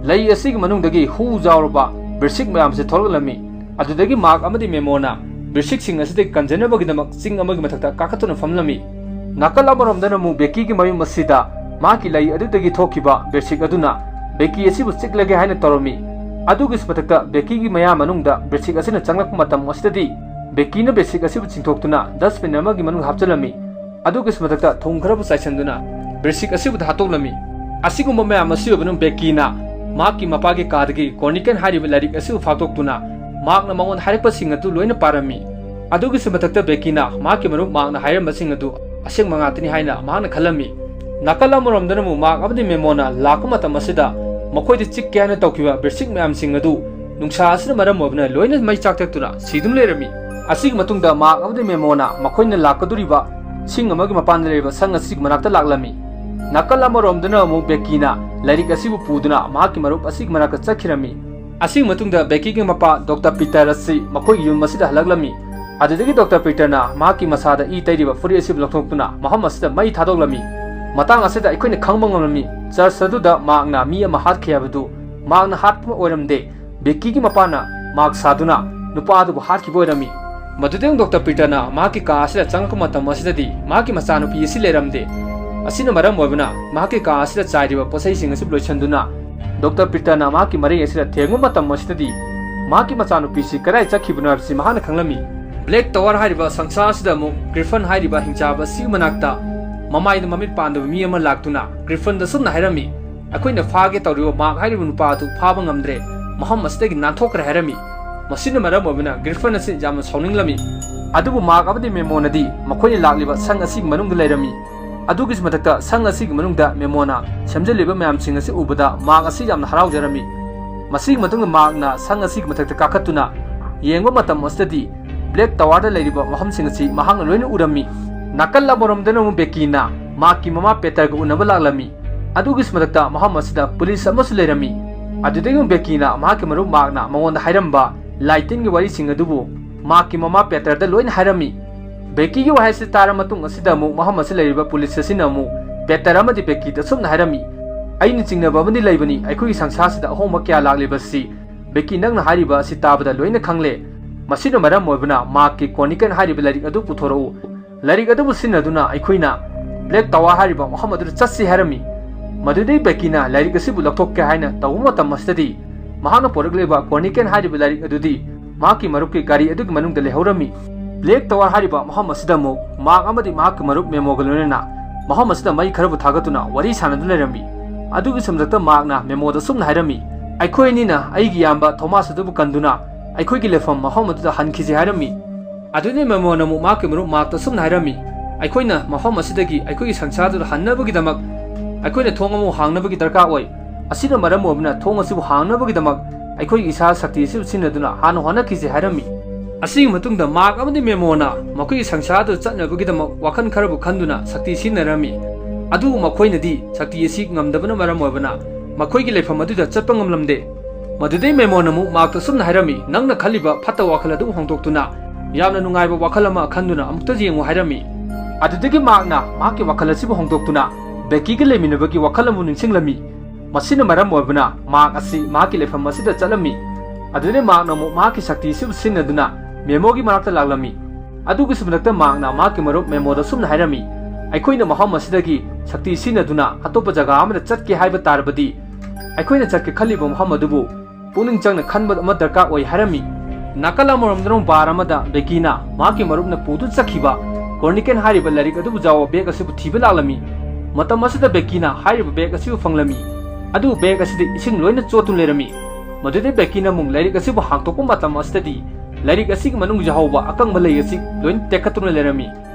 ꯂꯩ ꯑꯁꯤꯒꯤ ꯃꯅꯨꯡꯗꯒꯤ ꯍꯨ ꯌꯥꯎꯔꯕ ꯕꯤꯔꯁꯤꯛ ꯃꯌꯥꯝꯁꯤ ꯊꯣꯛꯂꯛꯂꯝꯃꯤ꯫ ꯑꯗꯨꯗꯒꯤ ꯃꯥꯔꯛ ꯑꯃꯗꯤ ꯃꯦꯃꯣꯅ ꯕꯤꯔꯁꯤꯛꯁꯤꯡ ꯑꯁꯤꯗꯒꯤ ꯀꯟꯖꯅꯕꯒꯤꯗꯃꯛ ꯆꯤꯡ ꯑꯃꯒꯤ ꯃꯊꯛꯇ ꯀꯥꯈꯠꯇꯨꯅ ꯐꯝꯂꯝꯃꯤ꯫ ꯅꯥꯀꯜ ꯑꯃꯔꯣꯝꯗꯅ ꯑꯃꯨꯛ ꯕꯦꯀꯤꯒꯤ ꯃꯌꯨꯝ ꯑꯁꯤꯗ ꯃꯍꯥꯛꯀꯤ ꯂꯩ ꯑꯗꯨꯗꯒꯤ ꯊꯣꯛꯈꯤꯕ ꯕꯤꯔꯁꯤꯛ ꯑꯗꯨꯅ ꯕꯦꯀꯤ ꯑꯁꯤꯕꯨ ꯆꯤꯛꯂꯒꯦ ꯍꯥꯏꯅ ꯇꯧꯔꯝꯃꯤ꯫ ꯑꯗꯨꯒꯤꯁꯨ ꯃꯊꯛꯇ ꯕꯦꯀꯤꯒꯤ ꯃꯌꯥ ꯃꯅꯨꯡꯗ ꯕꯤꯔꯁꯤꯛ ꯑꯁꯤꯅ ꯆꯪꯂꯛꯄ ꯃꯇꯝ ꯑꯁꯤꯗꯗꯤ ꯕꯦꯀꯤꯅ ꯕꯤꯔꯁꯤꯛ ꯑꯁꯤꯕꯨ ꯆꯤꯡꯊꯣꯛꯇꯨꯅ ꯗꯁꯕꯤꯟ ꯑꯃꯒꯤ ꯃꯅꯨꯡꯗ ꯍꯥꯞꯆꯤꯜꯂꯝꯃꯤ꯫ ꯑꯗꯨꯒꯤꯁꯨ ꯃꯊꯛꯇ ꯊꯨꯝ ꯈꯔꯕꯨ ꯆꯥꯏꯁꯤꯟꯗꯨꯅ ꯕꯤꯔꯁꯤꯛ ꯑꯁꯤꯕꯨ ꯍꯥꯠꯇꯣꯛꯂꯝꯃꯤ꯫ ꯑꯁꯤꯒꯨꯝꯕ ꯃꯌꯥꯝ ꯑꯁꯤ ꯑꯣꯏꯕꯅ ꯕꯦꯀꯤꯅ ꯃꯍꯥꯛꯀꯤ ꯃꯄꯥꯒꯤ ꯀꯥꯗꯒꯤ ꯀꯣꯔꯅꯤꯀꯦꯟ ꯍꯥꯏꯔꯤꯕ ꯂꯥꯏꯔꯤꯛ ꯑꯁꯤꯕꯨ ꯐꯥꯛꯇꯣꯛꯇꯨꯅ ꯃꯍꯥꯛꯅ ꯃꯉꯣꯟꯗ ꯍꯥꯏꯔꯛꯄꯁꯤꯡ ꯑꯗꯨ ꯂꯣꯏꯅ ꯄꯥꯔꯝꯃꯤ꯫ ꯑꯗꯨꯒꯤꯁꯨ ꯃꯊꯛꯇ ꯕꯦꯀꯤꯅ ꯃꯍꯥꯛꯀꯤ ꯃꯔꯨꯞ ꯃꯥꯔꯛꯅ ꯍꯥꯏꯔꯝꯕꯁꯤꯡ ꯑꯗꯨ ꯑꯁꯦꯡꯕ ꯉꯥꯛꯇꯅꯤ ꯍꯥꯏꯅ ꯃꯍꯥꯛꯅ ꯈꯜꯂꯝꯃꯤ꯫ ꯅꯥꯀꯜ ꯑꯃꯔꯣꯝꯗꯅ ꯑꯃꯨꯛ ꯃꯥꯔꯛ ꯑꯃꯗꯤ ꯃꯦꯃꯣꯅ ꯂꯥꯛꯄ ꯃꯇꯝ ꯑꯁꯤꯗ ꯃꯈꯣꯏꯗ ꯆꯤꯛꯀꯦ ꯍꯥꯏꯅ ꯇꯧꯈꯤꯕ ꯕꯤꯔꯁꯤꯛ ꯃꯌꯥꯝꯁꯤꯡ ꯑꯗꯨ ꯅꯨꯡꯁꯥ ꯑꯁꯤꯅ ꯃꯔꯝ ꯑꯣꯏꯕꯅ ꯂꯣꯏꯅ ꯃꯩ ꯆꯥꯛꯊꯠꯇꯨꯅ ꯁꯤꯗꯨꯅ ꯂꯩꯔꯝꯃꯤ꯫ ꯑꯁꯤꯒꯤ ꯃꯇꯨꯡꯗ ꯃꯍꯥꯛ ꯑꯃꯗꯤ ꯃꯦꯃꯣꯅ ꯃꯈꯣꯏꯅ ꯂꯥꯛꯀꯗꯧꯔꯤꯕ ꯁꯤꯡ ꯑꯃꯒꯤ ꯃꯄꯥꯟꯗ ꯂꯩꯔꯤꯕ ꯁꯪ ꯑꯁꯤꯒꯤ ꯃꯅꯥꯛꯇ ꯂꯥꯛꯂꯝꯃꯤ꯫ ꯅꯥꯀꯜ ꯑꯃꯔꯣꯝꯗꯅ ꯑꯃꯨꯛ ꯕꯦꯀꯤꯅ ꯂꯥꯏꯔꯤꯛ ꯑꯁꯤꯕꯨ ꯄꯨꯗꯨꯅ ꯃꯍꯥꯛꯀꯤ ꯃꯔꯨꯞ ꯑꯁꯤꯒꯤ ꯃꯅꯥꯛꯇ ꯆꯠꯈꯤꯔꯝꯃꯤ꯫ ꯑꯁꯤꯒꯤ ꯃꯇꯨꯡꯗ ꯕꯦꯀꯤꯒꯤ ꯃꯄꯥ ꯗꯣꯛꯇꯔ ꯄꯤꯇꯔ ꯑꯁꯤ ꯃꯈꯣꯏꯒꯤ ꯌꯨꯝ ꯑꯁꯤꯗ ꯍꯜꯂꯛꯂꯝꯃꯤ꯫ ꯑꯗꯨꯗꯒꯤ ꯗꯣꯛꯇꯔ ꯄꯤꯇꯔꯅ ꯃꯍꯥꯛꯀꯤ ꯃꯁꯥꯗ ꯏ ꯇꯩꯔꯤꯕ ꯐꯨꯔꯤꯠ ꯑꯁꯤꯕꯨ ꯂꯧꯊꯣꯛꯇꯨꯅ ꯃꯐꯝ ꯑꯁꯤꯗ ꯃꯩ ꯊꯥꯗꯣꯛꯂꯝꯃꯤ꯫ ꯃꯇꯥꯡ ꯑꯁꯤꯗ ꯑꯩꯈꯣꯏꯅ ꯈꯪꯕ ꯉꯝꯂꯝꯃꯤ, ꯆꯔꯆ ꯑꯗꯨꯗ ꯃꯍꯥꯛꯅ ꯃꯤ ꯑꯃ ꯍꯥꯠꯈꯤ ꯍꯥꯏꯕꯗꯨ ꯃꯍꯥꯛꯅ ꯍꯥꯠꯄ ꯑꯣꯏꯔꯝꯗꯦ꯫ ꯕꯦꯀꯤꯒꯤ ꯃꯄꯥꯅ ꯃꯍꯥꯛ ꯁꯥꯗꯨꯅ ꯅꯨꯄꯥ ꯑꯗꯨꯕꯨ ꯍꯥꯠꯈꯤꯕ ꯑꯣꯏꯔꯝꯃꯤ꯫ ꯃꯗꯨꯗꯒꯤ ꯗꯣꯛꯇꯔ ꯄꯤꯇꯔꯅ ꯃꯍꯥꯛꯀꯤ ꯀꯥ ꯑꯁꯤꯗ ꯆꯪꯂꯛꯄ ꯃꯇꯝ ꯑꯁꯤꯗꯗꯤ ꯃꯍꯥꯛꯀꯤ ꯃꯆꯥꯅꯨꯄꯤ ꯑꯁꯤ ꯂꯩꯔꯝꯗꯦ꯫ ꯑꯁꯤꯅ ꯃꯔꯝ ꯑꯣꯏꯕꯅ ꯃꯍꯥꯛꯀꯤ ꯀꯥ ꯑꯁꯤꯗ ꯆꯥꯏꯔꯤꯕ ꯄꯣꯠꯆꯩꯁꯤꯡ ꯑꯁꯤ ꯂꯣꯏꯁꯤꯟꯗꯨꯅ ꯗꯣꯛꯇꯔ ꯄꯤꯇꯔꯅ ꯃꯍꯥꯛꯀꯤ ꯃꯔꯩ ꯑꯁꯤꯗ ꯊꯦꯡꯕ ꯃꯇꯝ ꯑꯁꯤꯗꯗꯤ ꯃꯍꯥꯛꯀꯤ ꯃꯆꯥꯅꯨꯄꯤꯁꯤ ꯀꯗꯥꯏ ꯆꯠꯈꯤꯕꯅꯣ ꯍꯥꯏꯕꯁꯤ ꯃꯍꯥꯛꯅ ꯈꯪꯂꯝꯃꯤ꯫ ꯕ꯭ꯂꯦꯛ ꯇꯋꯥꯔ ꯍꯥꯏꯔꯤꯕ ꯁꯪꯁꯥꯔ ꯑꯁꯤꯗ ꯑꯃꯨꯛ ꯒ꯭ꯔꯤꯐꯟ ꯍꯥꯏꯔꯤꯕ ꯍꯤꯡꯆꯥꯕ ꯑꯁꯤꯒꯤ ꯃꯅꯥꯛꯇ ꯃꯃꯥꯏꯗ ꯃꯃꯤꯠ ꯄꯥꯟꯗꯕ ꯃꯤ ꯑꯃ ꯂꯥꯛꯇꯨꯅ ꯒ꯭ꯔꯤꯐꯟꯗ ꯑꯁꯨꯝꯅ ꯍꯥꯏꯔꯝꯃꯤ, "ꯑꯩꯈꯣꯏꯅ ꯐꯥꯒꯦ ꯇꯧꯔꯤꯕ ꯃꯥꯔꯛ ꯍꯥꯏꯔꯤꯕ ꯅꯨꯄꯥ ꯑꯗꯨ ꯐꯥꯕ ꯉꯝꯗ꯭ꯔꯦ, ꯃꯐꯝ ꯑꯁꯤꯗꯒꯤ ꯅꯥꯟꯊꯣꯛꯈ꯭ꯔꯦ" ꯍꯥꯏꯔꯝꯃꯤ꯫ ꯃꯁꯤꯅ ꯃꯔꯝ ꯑꯣꯏꯕꯅ ꯒ꯭ꯔꯤꯐꯟ ꯑꯁꯤ ꯌꯥꯝꯅ ꯁꯥꯎꯅꯤꯡꯂꯝꯃꯤ꯫ ꯑꯗꯨꯕꯨ ꯃꯥꯔꯛ ꯑꯃꯗꯤ ꯃꯦꯃꯣꯅꯗꯤ ꯃꯈꯣꯏꯅ ꯂꯥꯛꯂꯤꯕ ꯁꯪ ꯑꯁꯤꯒꯤ ꯃꯅꯨꯡꯗ ꯂꯩꯔꯝꯃꯤ꯫ ꯑꯗꯨꯒꯤꯁꯨ ꯃꯊꯛꯇ ꯁꯪ ꯑꯁꯤꯒꯤ ꯃꯅꯨꯡꯗ ꯃꯦꯃꯣꯅ ꯁꯦꯝꯖꯤꯜꯂꯤꯕ ꯃꯌꯥꯝꯁꯤꯡ ꯑꯁꯤ ꯎꯕꯗ ꯃꯥꯔꯛ ꯑꯁꯤ ꯌꯥꯝꯅ ꯍꯔꯥꯎꯖꯔꯝꯃꯤ꯫ ꯃꯁꯤꯒꯤ ꯃꯇꯨꯡꯗ ꯃꯥꯔꯛꯅ ꯁꯪ ꯑꯁꯤꯒꯤ ꯃꯊꯛꯇ ꯀꯥꯈꯠꯇꯨꯅ ꯌꯦꯡꯕ ꯃꯇꯝ ꯑꯁꯤꯗꯗꯤ ꯕ꯭ꯂꯦꯛ ꯇꯋꯥꯔꯗ ꯂꯩꯔꯤꯕ ꯃꯐꯝꯁꯤꯡ ꯑꯁꯤ ꯃꯍꯥꯛꯅ ꯂꯣꯏꯅ ꯎꯔꯝꯃꯤ꯫ ꯅꯥꯀꯜ ꯑꯃꯔꯣꯝꯗꯅ ꯑꯃꯨꯛ ꯕꯦꯀꯤꯅ ꯃꯥꯔꯛꯀꯤ ꯃꯃꯥ ꯄꯦꯇꯔꯒ ꯎꯅꯕ ꯂꯥꯛꯂꯝꯃꯤ꯫ ꯑꯗꯨꯒꯤꯁꯨ ꯃꯊꯛꯇ ꯃꯐꯝ ꯑꯁꯤꯗ ꯄꯨꯂꯤꯁ ꯑꯃꯁꯨ ꯂꯩꯔꯝꯃꯤ꯫ ꯑꯗꯨꯗꯒꯤ ꯑꯃꯨꯛ ꯕꯦꯀꯤꯅ ꯃꯍꯥꯛꯀꯤ ꯃꯔꯨꯞ ꯃꯥꯔꯛꯅ ꯃꯉꯣꯟꯗ ꯍꯥꯏꯔꯝꯕ ꯂꯥꯏꯇꯤꯟꯒꯤ ꯋꯥꯔꯤꯁꯤꯡ ꯑꯗꯨꯕꯨ ꯃꯥꯔꯛꯀꯤ ꯃꯃꯥ ꯄꯦꯇꯔꯗ ꯂꯣꯏꯅ ꯍꯥꯏꯔꯝꯃꯤ꯫ ꯕꯦꯀꯤꯒꯤ ꯋꯥꯍꯩꯁꯤ ꯇꯥꯔ ꯃꯇꯨꯡ ꯑꯁꯤꯗ ꯑꯃꯨꯛ ꯃꯐꯝ ꯑꯁꯤꯗ ꯂꯩꯔꯤꯕ ꯄꯨꯂꯤꯁ ꯑꯁꯤꯅ ꯑꯃꯨꯛ ꯄꯦꯇꯔ ꯑꯃꯗꯤ ꯕꯦꯀꯤꯗ ꯑꯁꯨꯝꯅ ꯍꯥꯏꯔꯝꯃꯤ, "ꯑꯩꯅ ꯆꯤꯡꯅꯕ ꯑꯃꯗꯤ ꯂꯩꯕꯅꯤ, ꯑꯩꯈꯣꯏꯒꯤ ꯁꯪꯁꯥꯔꯁꯤꯗ ꯑꯍꯣꯡꯕ ꯀꯌꯥ ꯂꯥꯛꯂꯤꯕꯁꯤ ꯕꯦꯀꯤ, ꯅꯪꯅ ꯍꯥꯏꯔꯤꯕ ꯑꯁꯤ ꯇꯥꯕꯗ ꯂꯣꯏꯅ ꯈꯪꯂꯦ꯫ ꯃꯁꯤꯅ ꯃꯔꯝ ꯑꯣꯏꯕꯅ ꯃꯥꯔꯛꯀꯤ ꯀ꯭ꯔꯣꯅꯤꯀꯜ ꯍꯥꯏꯔꯤꯕ ꯂꯥꯏꯔꯤꯛ ꯑꯗꯨ ꯄꯨꯊꯣꯔꯛꯎ꯫ ꯂꯥꯏꯔꯤꯛ ꯑꯗꯨꯕꯨ ꯁꯤꯖꯤꯟꯅꯗꯨꯅ ꯑꯩꯈꯣꯏꯅ ꯕ꯭ꯂꯦꯛ ꯇꯋꯥꯔ ꯍꯥꯏꯔꯤꯕ ꯃꯐꯝ ꯑꯗꯨꯗ ꯆꯠꯁꯤ" ꯍꯥꯏꯔꯝꯃꯤ꯫ ꯃꯗꯨꯗꯒꯤ ꯕꯦꯀꯤꯅ ꯂꯥꯏꯔꯤꯛ ꯑꯁꯤꯕꯨ ꯂꯧꯊꯣꯛꯀꯦ ꯍꯥꯏꯅ ꯇꯧꯕ ꯃꯇꯝ ꯑꯁꯤꯗꯗꯤ ꯃꯍꯥꯛꯅ ꯄꯨꯔꯛꯂꯤꯕ ꯀ꯭ꯔꯣꯅꯤꯀꯜ ꯍꯥꯏꯔꯤꯕ ꯂꯥꯏꯔꯤꯛ ꯑꯗꯨꯗꯤ ꯃꯍꯥꯛꯀꯤ ꯃꯔꯨꯞꯀꯤ ꯒꯥꯔꯤ ꯑꯗꯨꯒꯤ ꯃꯅꯨꯡꯗ ꯂꯩꯍꯧꯔꯝꯃꯤ꯫ ꯕ꯭ꯂꯦꯛ ꯇꯋꯥꯔ ꯍꯥꯏꯔꯤꯕ ꯃꯐꯝ ꯑꯁꯤꯗ ꯑꯃꯨꯛ ꯃꯥꯔꯛ ꯑꯃꯗꯤ ꯃꯍꯥꯛꯀꯤ ꯃꯔꯨꯞ ꯃꯦꯃꯣꯒ ꯂꯣꯏꯅꯅ ꯃꯐꯝ ꯑꯁꯤꯗ ꯃꯩ ꯈꯔꯕꯨ ꯊꯥꯒꯠꯇꯨꯅ ꯋꯥꯔꯤ ꯁꯥꯟꯅꯗꯨꯅ ꯂꯩꯔꯝꯃꯤ꯫ ꯑꯗꯨꯒꯤ ꯁꯝꯖꯛꯇ ꯃꯥꯔꯛꯅ ꯃꯦꯃꯣꯗ ꯁꯨꯝꯅ ꯍꯥꯏꯔꯝꯃꯤ, "ꯑꯩꯈꯣꯏ ꯑꯅꯤꯅ ꯑꯩꯒꯤ ꯏꯌꯥꯝꯕ ꯊꯣꯃꯥꯁ ꯑꯗꯨꯕꯨ ꯀꯟꯗꯨꯅ ꯑꯩꯈꯣꯏꯒꯤ ꯂꯩꯐꯝ ꯃꯐꯝ ꯑꯗꯨꯗ ꯍꯟꯈꯤꯁꯤ" ꯍꯥꯏꯔꯝꯃꯤ꯫ ꯑꯗꯨꯗꯤ ꯃꯦꯃꯣꯅ ꯑꯃꯨꯛ ꯃꯍꯥꯛꯀꯤ ꯃꯔꯨꯞ ꯃꯥꯔꯛꯇ ꯁꯨꯝꯅ ꯍꯥꯏꯔꯝꯃꯤ, "ꯑꯩꯈꯣꯏꯅ ꯃꯐꯝ ꯑꯁꯤꯗꯒꯤ ꯑꯩꯈꯣꯏꯒꯤ ꯁꯪꯁꯥꯔꯗꯨꯗ ꯍꯟꯅꯕꯒꯤꯗꯃꯛ ꯑꯩꯈꯣꯏꯅ ꯊꯣꯡ ꯑꯃ ꯍꯥꯡꯅꯕꯒꯤ ꯗꯔꯀꯥꯔ ꯑꯣꯏ꯫ ꯑꯁꯤꯅ ꯃꯔꯝ ꯑꯣꯏꯕꯅ ꯊꯣꯡ ꯑꯁꯤꯕꯨ ꯍꯥꯡꯅꯕꯒꯤꯗꯃꯛ ꯑꯩꯈꯣꯏꯒꯤ ꯏꯁꯥ ꯁꯛꯇꯤ ꯑꯁꯤꯕꯨ ꯁꯤꯖꯤꯟꯅꯗꯨꯅ ꯍꯥꯟꯅ ꯍꯣꯠꯅꯈꯤꯁꯦ ꯍꯥꯏꯔꯝꯃꯤ꯫ ꯑꯁꯤꯒꯤ ꯃꯇꯨꯡꯗ ꯃꯥꯔꯛ ꯑꯃꯗꯤ ꯃꯦꯃꯣꯅ ꯃꯈꯣꯏꯒꯤ ꯁꯪꯁꯥꯔꯗꯨ ꯆꯠꯅꯕꯒꯤꯗꯃꯛ ꯋꯥꯈꯜ ꯈꯔꯕꯨ ꯈꯟꯗꯨꯅ ꯁꯛꯇꯤ ꯁꯤꯖꯤꯟꯅꯔꯝꯃꯤ꯫ ꯑꯗꯨꯕꯨ ꯃꯈꯣꯏꯅꯗꯤ ꯁꯛꯇꯤ ꯑꯁꯤ ꯉꯝꯗꯕꯅ ꯃꯔꯝ ꯑꯣꯏꯕꯅ ꯃꯈꯣꯏꯒꯤ ꯂꯩꯐꯝ ꯑꯗꯨꯗ ꯆꯠꯄ ꯉꯝꯂꯝꯗꯦ꯫ ꯃꯗꯨꯗꯩ ꯃꯦꯃꯣꯟ ꯑꯃꯨꯛ ꯃꯥꯔꯛꯇ ꯁꯨꯝꯅ ꯍꯥꯏꯔꯝꯃꯤ, "ꯅꯪꯅ ꯈꯜꯂꯤꯕ ꯐꯠꯇꯕ ꯋꯥꯈꯜ ꯑꯗꯨ ꯍꯣꯡꯗꯣꯛꯇꯨꯅ ꯌꯥꯝꯅ ꯅꯨꯡꯉꯥꯏꯕ ꯋꯥꯈꯜ ꯑꯃ ꯈꯟꯗꯨꯅ ꯑꯃꯨꯛꯇ ꯌꯦꯡꯉꯨ" ꯍꯥꯏꯔꯝꯃꯤ꯫ ꯑꯗꯨꯗꯒꯤ ꯃꯥꯔꯛꯅ ꯃꯍꯥꯛꯀꯤ ꯋꯥꯈꯜ ꯑꯁꯤꯕꯨ ꯍꯣꯡꯗꯣꯛꯇꯨꯅ ꯕꯦꯀꯤꯒ ꯂꯩꯃꯤꯟꯅꯕꯒꯤ ꯋꯥꯈꯜ ꯑꯃꯕꯨ ꯅꯤꯡꯁꯤꯡꯂꯝꯃꯤ꯫ ꯃꯁꯤꯅ ꯃꯔꯝ ꯑꯣꯏꯕꯅ ꯃꯥꯔꯛ ꯑꯁꯤ ꯃꯍꯥꯛꯀꯤ ꯂꯩꯐꯝ ꯑꯁꯤꯗ ꯆꯠꯂꯝꯃꯤ꯫ ꯑꯗꯨꯗꯩ ꯃꯥꯔꯛꯅ ꯑꯃꯨꯛ ꯃꯍꯥꯛꯀꯤ ꯁꯛꯇꯤ ꯑꯁꯤꯕꯨ ꯁꯤꯖꯤꯟꯅꯗꯨꯅ ꯃꯦꯃꯣꯒꯤ ꯃꯅꯥꯛꯇ ꯂꯥꯛꯂꯝꯃꯤ꯫ ꯑꯗꯨꯒꯤꯁꯨ ꯃꯊꯛꯇ ꯃꯥꯔꯛꯅ ꯃꯍꯥꯛꯀꯤ ꯃꯔꯨꯞ ꯃꯦꯃꯣꯗ ꯁꯨꯝꯅ ꯍꯥꯏꯔꯝꯃꯤ, "ꯑꯩꯈꯣꯏꯅ ꯃꯐꯝ ꯑꯁꯤꯗꯒꯤ ꯁꯛꯇꯤ ꯁꯤꯖꯤꯟꯅꯗꯨꯅ ꯑꯇꯣꯞꯄ ꯖꯒꯥ ꯑꯃꯗ ꯆꯠꯀꯦ ꯍꯥꯏꯕ ꯇꯥꯔꯕꯗꯤ ꯑꯩꯈꯣꯏꯅ ꯆꯠꯀꯦ ꯈꯜꯂꯤꯕ ꯃꯐꯝ ꯑꯗꯨꯕꯨ ꯄꯨꯛꯅꯤꯡ ꯆꯪꯅ ꯈꯟꯕ ꯑꯃ ꯗꯔꯀꯥꯔ ꯑꯣꯏ" ꯍꯥꯏꯔꯝꯃꯤ꯫ ꯅꯥꯀꯜ ꯑꯃꯔꯣꯝꯗꯅ ꯕꯥꯔ ꯑꯃꯗ ꯕꯦꯀꯤꯅ ꯃꯍꯥꯛꯀꯤ ꯃꯔꯨꯞꯅ ꯄꯨꯗꯨꯅ ꯆꯠꯈꯤꯕ ꯀ꯭ꯔꯣꯅꯤꯀꯦꯜ ꯍꯥꯏꯔꯤꯕ ꯂꯥꯏꯔꯤꯛ ꯑꯗꯨꯕꯨ ꯌꯥꯎꯕ ꯕꯦꯒ ꯑꯁꯤꯕꯨ ꯊꯤꯕ ꯂꯥꯛꯂꯝꯃꯤ꯫ ꯃꯇꯝ ꯑꯁꯤꯗ ꯕꯦꯀꯤꯅ ꯍꯥꯏꯔꯤꯕ ꯕꯦꯒ ꯑꯁꯤꯕꯨ ꯐꯪꯂꯝꯃꯤ꯫ ꯑꯗꯨꯕꯨ ꯕꯦꯒ ꯑꯁꯤꯗ ꯏꯁꯤꯡ ꯂꯣꯏꯅ ꯆꯣꯠꯇꯨꯅ ꯂꯩꯔꯝꯃꯤ꯫ ꯃꯗꯨꯗꯩ ꯕꯦꯀꯤꯅ ꯑꯃꯨꯛ ꯂꯥꯏꯔꯤꯛ ꯑꯁꯤꯕꯨ ꯍꯥꯡꯗꯣꯛꯄ ꯃꯇꯝ ꯑꯁꯤꯗꯗꯤ ꯂꯥꯏꯔꯤꯛ ꯑꯁꯤꯒꯤ ꯃꯅꯨꯡ ꯌꯥꯎꯍꯧꯕ ꯑꯀꯪꯕ ꯂꯩ ꯑꯁꯤ ꯂꯣꯏꯅ ꯇꯦꯛꯈꯠꯇꯨꯅ ꯂꯩꯔꯝꯃꯤ꯫